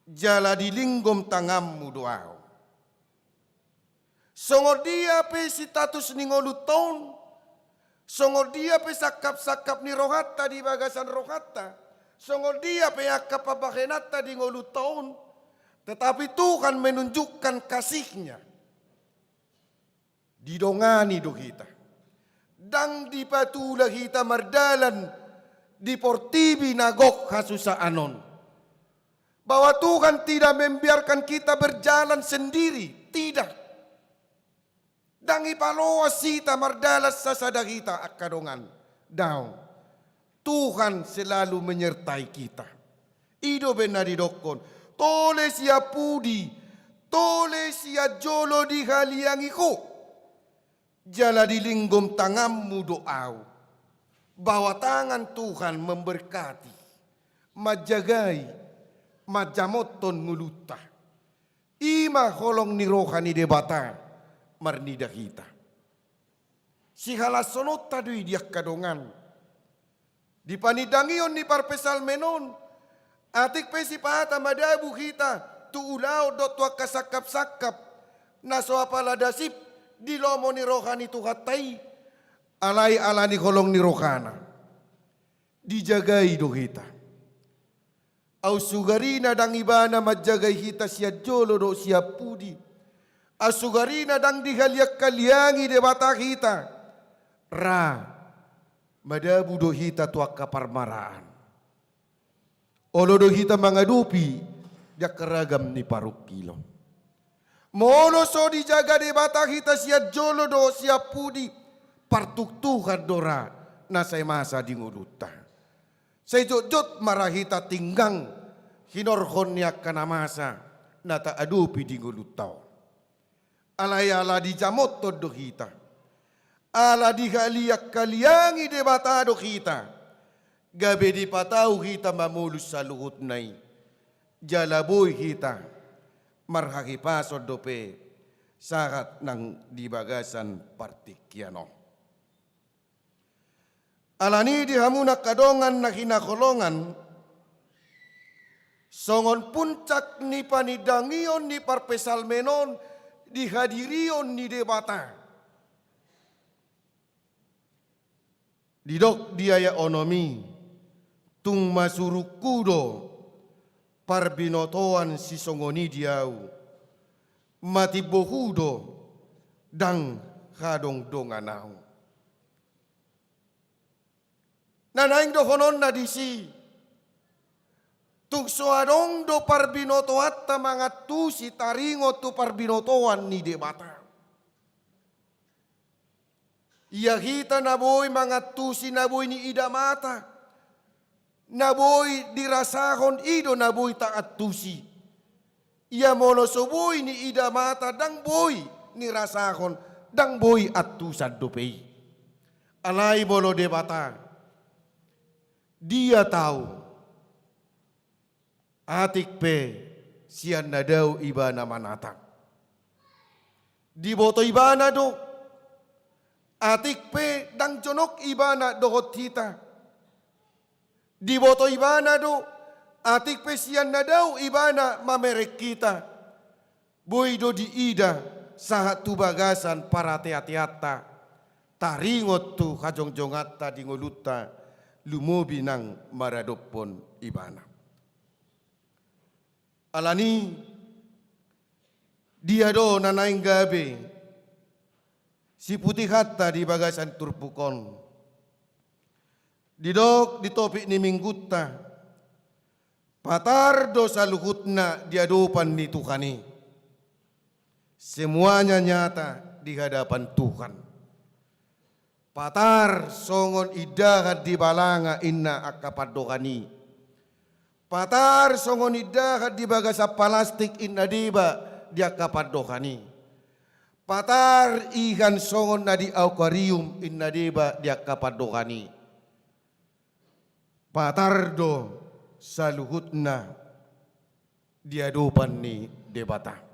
Jala dilinggom tanganmu do ahu. Songon dia pe status ni ngolunta on, songon dia pe sangkap-sangkap ni rohanta di bagasan rohanta, songon dia pe angka pambahenanta di ngolunta on, tetapi Tuhan menunjukkan kasih-Nya. Didongani do hita. Ndang dipatula hita mardalan di portibi na gok hasusaan on. Bahwa Tuhan tidak membiarkan kita berjalan sendiri, tidak. Ndang dipaloas hita mardalan sasada hita angka dongan. Daong. Tuhan selalu menyertai kita. I do umbahen na didokkon. Tole sian pudi, tole sian jolo dihaliangi Ho. Jala dilinggom tanganmu do ahu. Bahwa tangan Tuhan memberkati, manjagai, manjamothon ngolunta. I ma holong ni roha ni Debata marnida hita. Sihalashononta do i di angka dongan. Di panindangion ni parpsalmen on, atik pe sipata madabu hita tu ulaon dohot tu angka sangkap-sangkap na so apala dasip di lomo ni roha ni Tuhanta i, alai alani holong ni rohana dijagai do hita. Aut sugarina ndang Ibana manjagai hita sian jolo dohot sian pudi. Aut sugarina ndang dihaliang-haliangi Debata hita. Ra, madabu do hita tu angka parmaraan. Olo do hita mangadopi di angka ragam ni parungkilon. Molo so dijaga Debata hita sian jolo dohot sian pudi, partuktuhan do ra na sai masa di ngolunta. Sai jotjot ma ra hita tinggang hinorhon ni angka na masa na taadopi di ngolunta on. Alai ala dijamothon do hita, ala dihalianghaliangi Debata do hita, gabe dipatau hita mamolus saluhutna i. Jala boi hita marhahipason dope sahat nang di bagasan partingkian on. Alani di hamu na angka dongan na hinaholongan, songon puncak ni panindangion ni parpsalmen on di hadirion ni Debata. Didok di ayat onom i, tung masurungku do parbinotoan sisongon i di ahu, matimbohu do ndang hadongdongan ahu. Na naeng dohononna disi, tung so adong do parbinotoanta mangantusi taringot tu parbinotoan ni Debata. Ia hita na boi mangantusi na boi niida mata, na boi dirasahon i do na boi taantusi. Ia molo so boi niida mata ndang boi nirasahon, ndang boi antusan dope i. Alai molo Debata, dia tahu, atik pe sian na dao ibana manatap. Diboto ibana do, atik pe ndang jonok ibana dohot hita. Diboto ibana do, atik pe sian na dao ibana mamereng hita. Boi do diida sahat tu bagasan parateateanta, taringot tu hajongjonganta di ngolunta, lumobi nang maradophon ibana. Alani, dia do na naeng gabe siputihonta di bagasan turpuk on? Didok di topik ni minggunta, patar do saluhutna di adopan ni Tuhan i. Semuanya nyata di hadapan Tuhan. Patar songon indahan di balanga inna angka pandohan i. Patar songon indahan di bagasan palastik inna deba di angka pandohan i. Patar ikan songon na di akuarium inna deba di angka pandohan i. Patar do saluhutna di adopan ni Debata.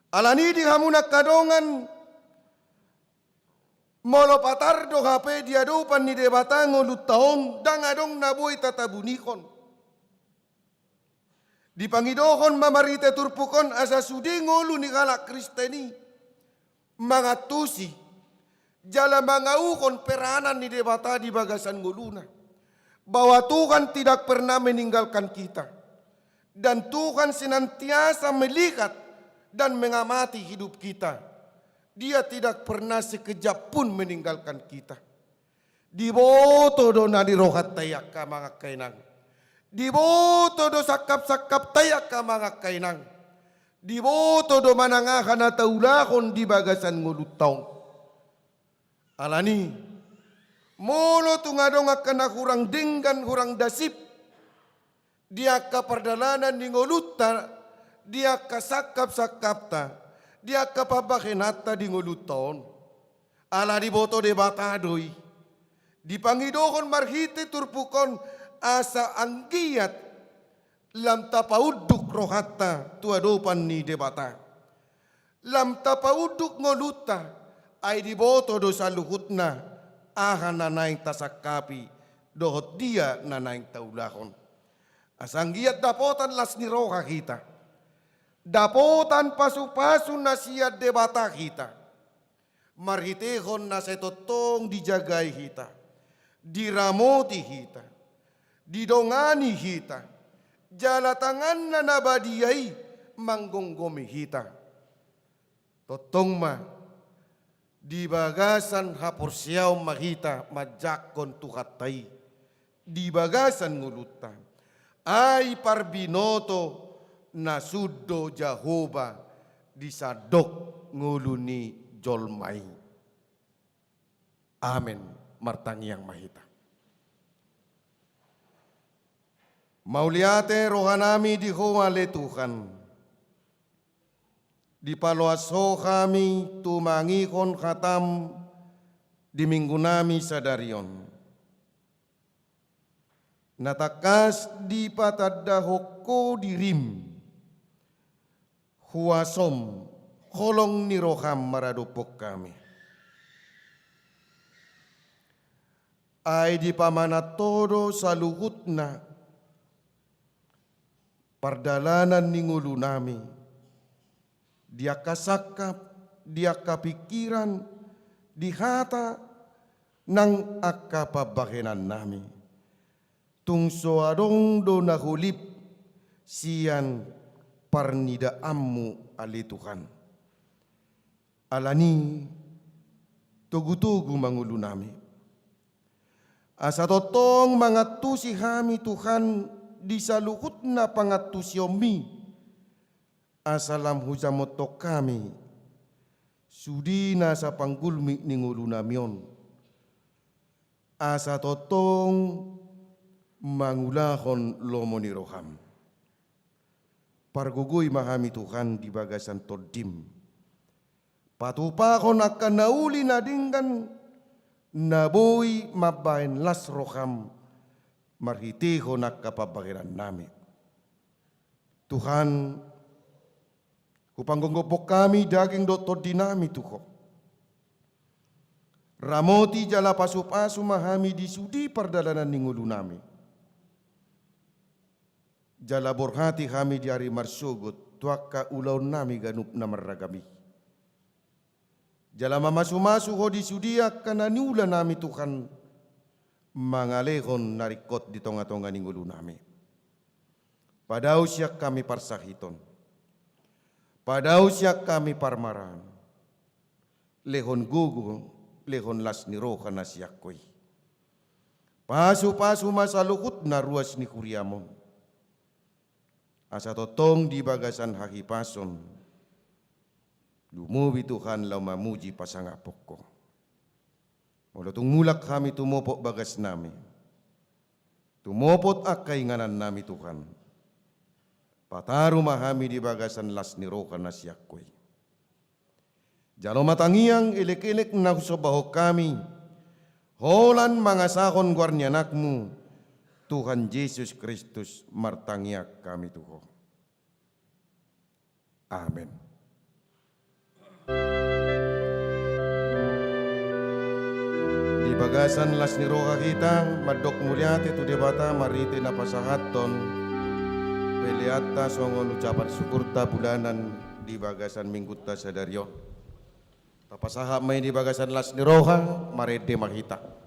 Alani di hamu na angka dongan, molo patar do hape di adopan ni Debata ngolunta on, ndang adong na boi tatabunihon. Dipangidohon ma marhite turpuk on asa sude ngolu ni halak Kristen i mangantusi jala mangauhon peranan ni Debata di bagasan ngoluna, bahwa Tuhan tidak pernah meninggalkan kita, dan Tuhan senantiasa melihat dan mengamati hidup kita. Dia tidak pernah sekejap pun meninggalkan kita. Diboto do na di rohanta i angka amang angka inang. Diboto do sangkapsangkapta i angka amang angka inang. Diboto do manang aha na taulahon di bagasan ngolunta on. Alani, molo tung adong angka na hurang denggan, hurang dasip, di angka pardalanan ni ngolunta, di angka sangkapsangkapta, di angka pambahenanta di ngolunta on. Ala diboto Debata do i. Dipangidohon marhite turpuk on asa anggiat lam tapaunduk rohanta tu adopan ni Debata. Lam tapaunduk ngolunta, ai diboto do saluhutna aha na naeng tasangkapi dohot dia na naeng taulahon. Asa anggiat dapotan las ni roha hita, dapotan pasupasu na sian Debata hita, marhitehon na sai tongtong dijagai hita, diramoti hita, didongani hita, jala tanganna na badia i manggomgomi hita. Tongtong ma, di bagasan haporseaon ma hita manjangkon Tuhanta i di bagasan ngolunta. Ai parbinoto na sun do Jahowa di sandok ngolu ni jolma i. Amen. Martangiang ma hita. Mauliate rohanami di Ho ale Tuhan. Dipaloas Ho hami tumangihon hataM di minggunami sadari on. Na tangkas dipatandahon Ho diriM, huasoM, holong ni rohaM maradophon hami. Ai dipamanat Ho do saluhutna pardalanan ni ngolunami, di angka sangkap, di angka pingkiran, di hata, nang angka pambahenannami. Tung so adong do na holip sian parnidaanMu ale Tuhan. Alani togu-togu ma ngolunami. Asa tongtong mangantusi hami Tuhan di saluhutna pangantusionMi. Asa lam hujamothon hami sude nasa panggulmit ni ngolunami on. Asa tongtong mangulahon lomo ni rohaM. Pargogoi ma hami Tuhan di bagasan TondiM. Patupahon angka na uli na denggan na boi mambahen las rohaM marhitehon angka pambahenannami. Tuhan, hupanggomgophon hami daging dohot tondinami tu Ho. Ramoti jala pasu-pasu ma hami di sude pardalanan ni ngolunami. Jala borhati hami di ari marsogot tu angka ulaonnami ganup na marragam i. Jala mamasu-masu Ho di sude angka na niulanami Tuhan, mangalehon na ringkot di tonga-tonga ni ngolunami. Padao sian hami parsahiton. Padao sian hami parmaraan. Lehon gogo, lehon las ni roha na sian Ho i. Pasu-pasu ma saluhutna ruas ni huriaM on. Asa tongtong di bagasan hahipason, lumobi Tuhan laho mamuji pasangaphon Ho. Molo tung mulak hami tumopot bagasnami, tumopot angka inganannami Tuhan, pataru ma hami di bagasan las ni roha na sian Ho i. Jalo ma tangiang elek-elek na husombahon hami, holan mangasahon goar ni AnakMu, Tuhan Jesus Kristus, martangiang hami tu Ho. Amen. Di bagasan las ni roha hita mandok mauliate tu Debata marhite na pasahathon peleanta songon ucapan syukurta bulanan di bagasan minggunta sadari on. Tapasahat ma i di bagasan las ni roha, marende ma hita.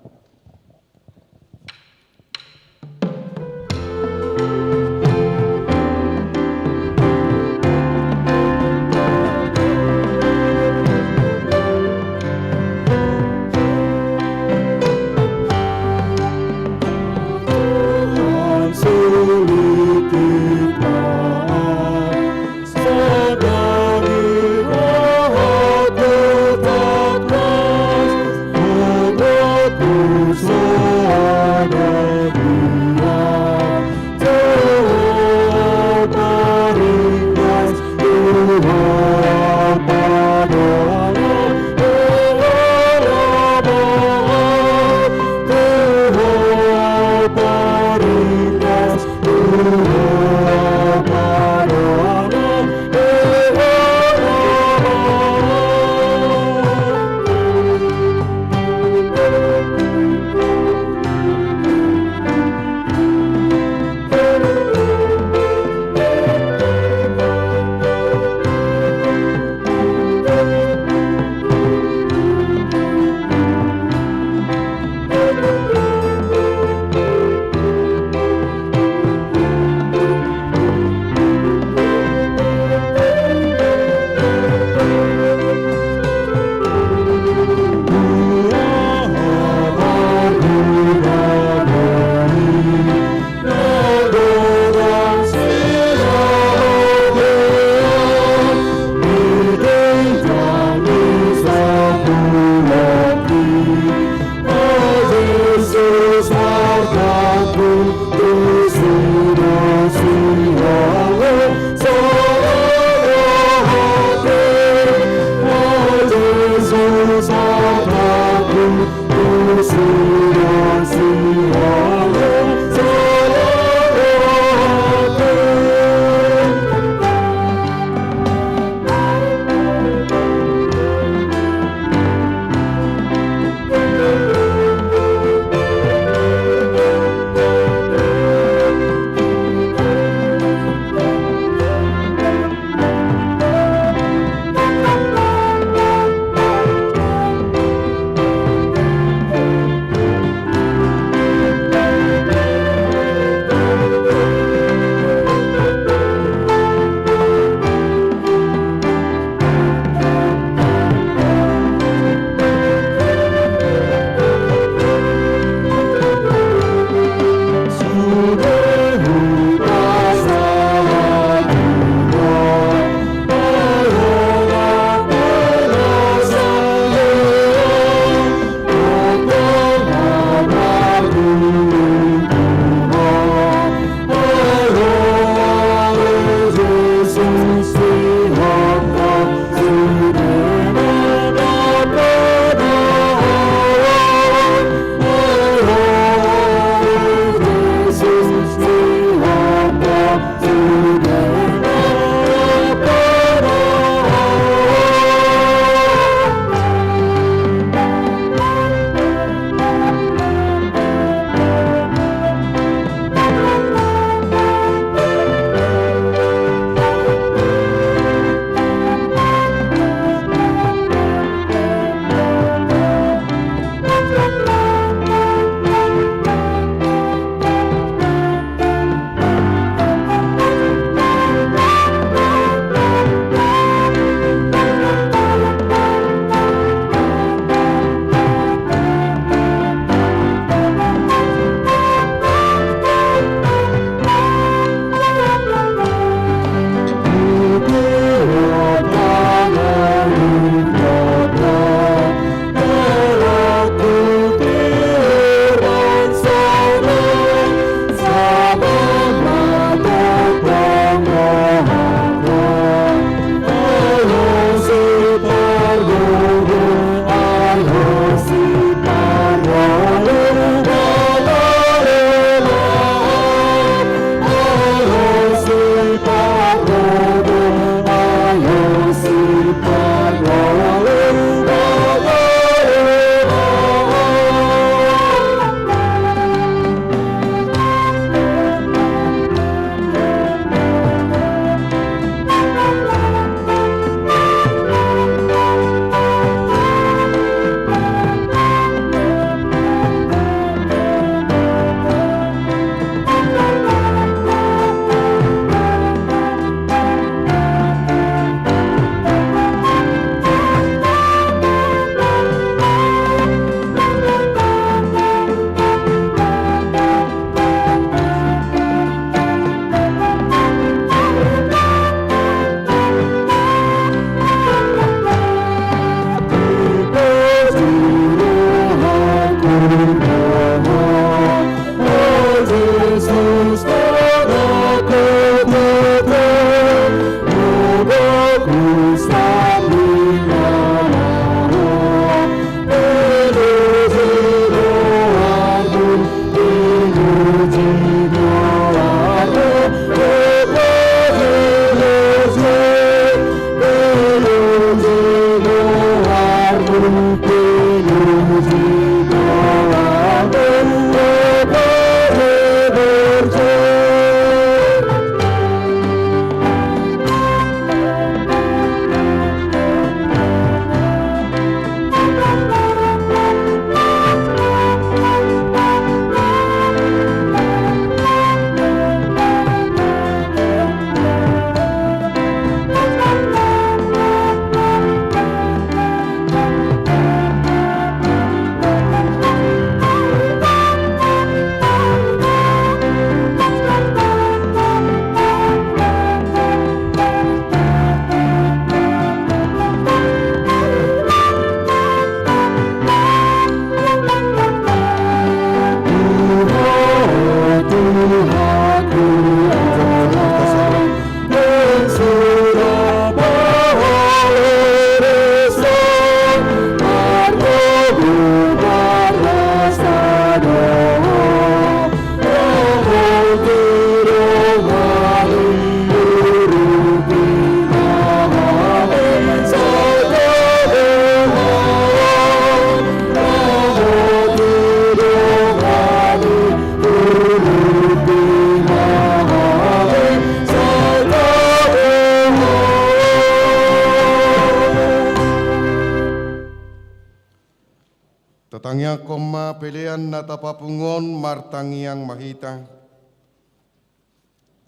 Tatangiangkon ma pelean na tapapungu on, martangiang ma hita.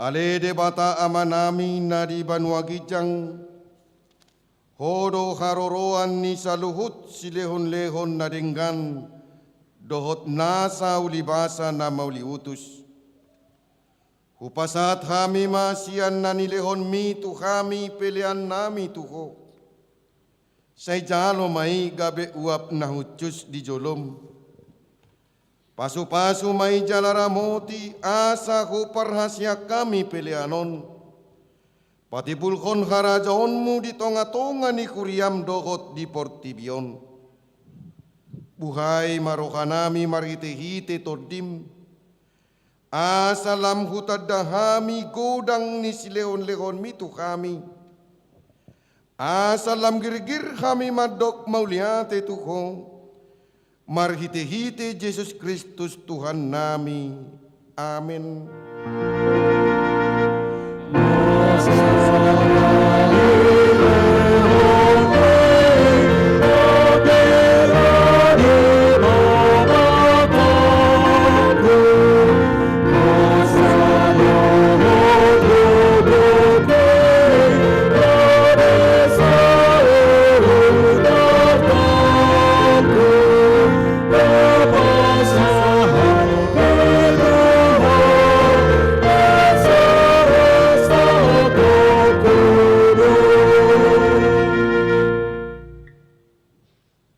Ale Debata Amanami na di banua ginjang, Ho do haroroan ni saluhut silehonlehon na denggan dohot nasa ulibasa na mauliutus. Hupasahat hami ma sian na nilehonmi tu hami peleannami tu Ho. Sai jalo ma i gabe uap na hushus di jolom. Pasupasu ma i jala ramoti asa huparhaseang hami pelean on. Patimbulhon harajaonmu di tongatonga ni huriam dohot di portibi on. Buhai ma rohanami marhitehite Tondim, asa lam hutanda hami godang ni silehonlehonmi tu hami. Asa lam girgir hami mandok mauliate tu Ho, marhitehite Jesus Kristus Tuhannami. Amen.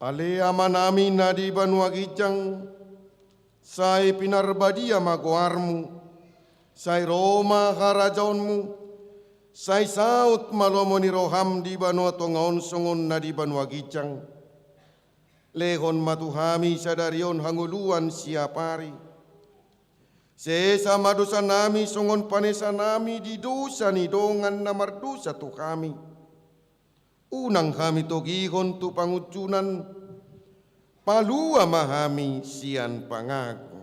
Ale Amanami na di banua ginjang, sai pinarbadia ma goarmu, sai ro ma harajaonmu, sai saut ma lomo ni roham di banua tonga on songon na di banua ginjang. Lehon ma tu hami sadari on hangoluan siapari. Sesa ma dosanami songon panesanami di dosa ni dongan na mardosa tu hami. Unang hami togihon tu pangunjunan, palua ma hami sian pangago.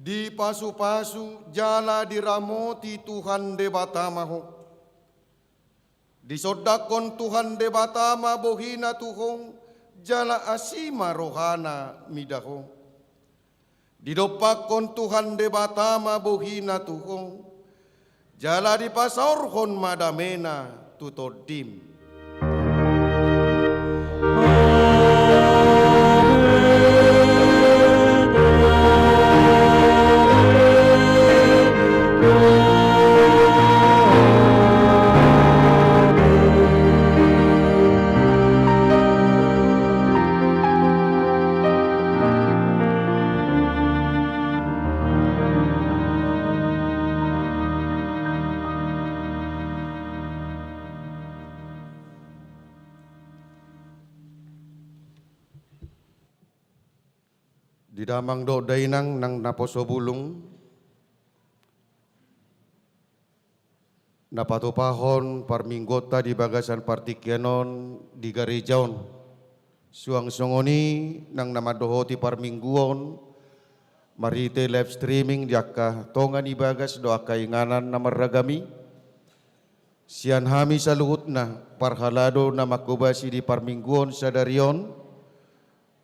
Dipasupasu jala diramoti Tuhan Debata ma ho. Disondangkon Tuhan Debata ma bohina tu ho, jala asi ma rohana mida ho. Didompakkon Tuhan Debata ma bohina tu ho, jala dipasaorhon ma damena tu tondim. Di damang dohot dainang nang naposo bulung, na patupahon parmingguonta di bagasan partingkian on di gareja on. Suang songon i nang na mandohoti parmingguon marhite live streaming di angka tonga ni bagas dohot angka inganan na marragam i. Sian hami saluhutna parhalado na manghobasi di parmingguon sadari on,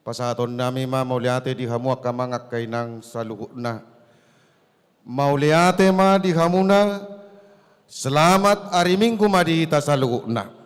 pasahatonnami ma mauliate di hamu angka amang angka inang saluhutna. Mauliate ma di hamuna, selamat ari Minggu ma di hita saluhutna.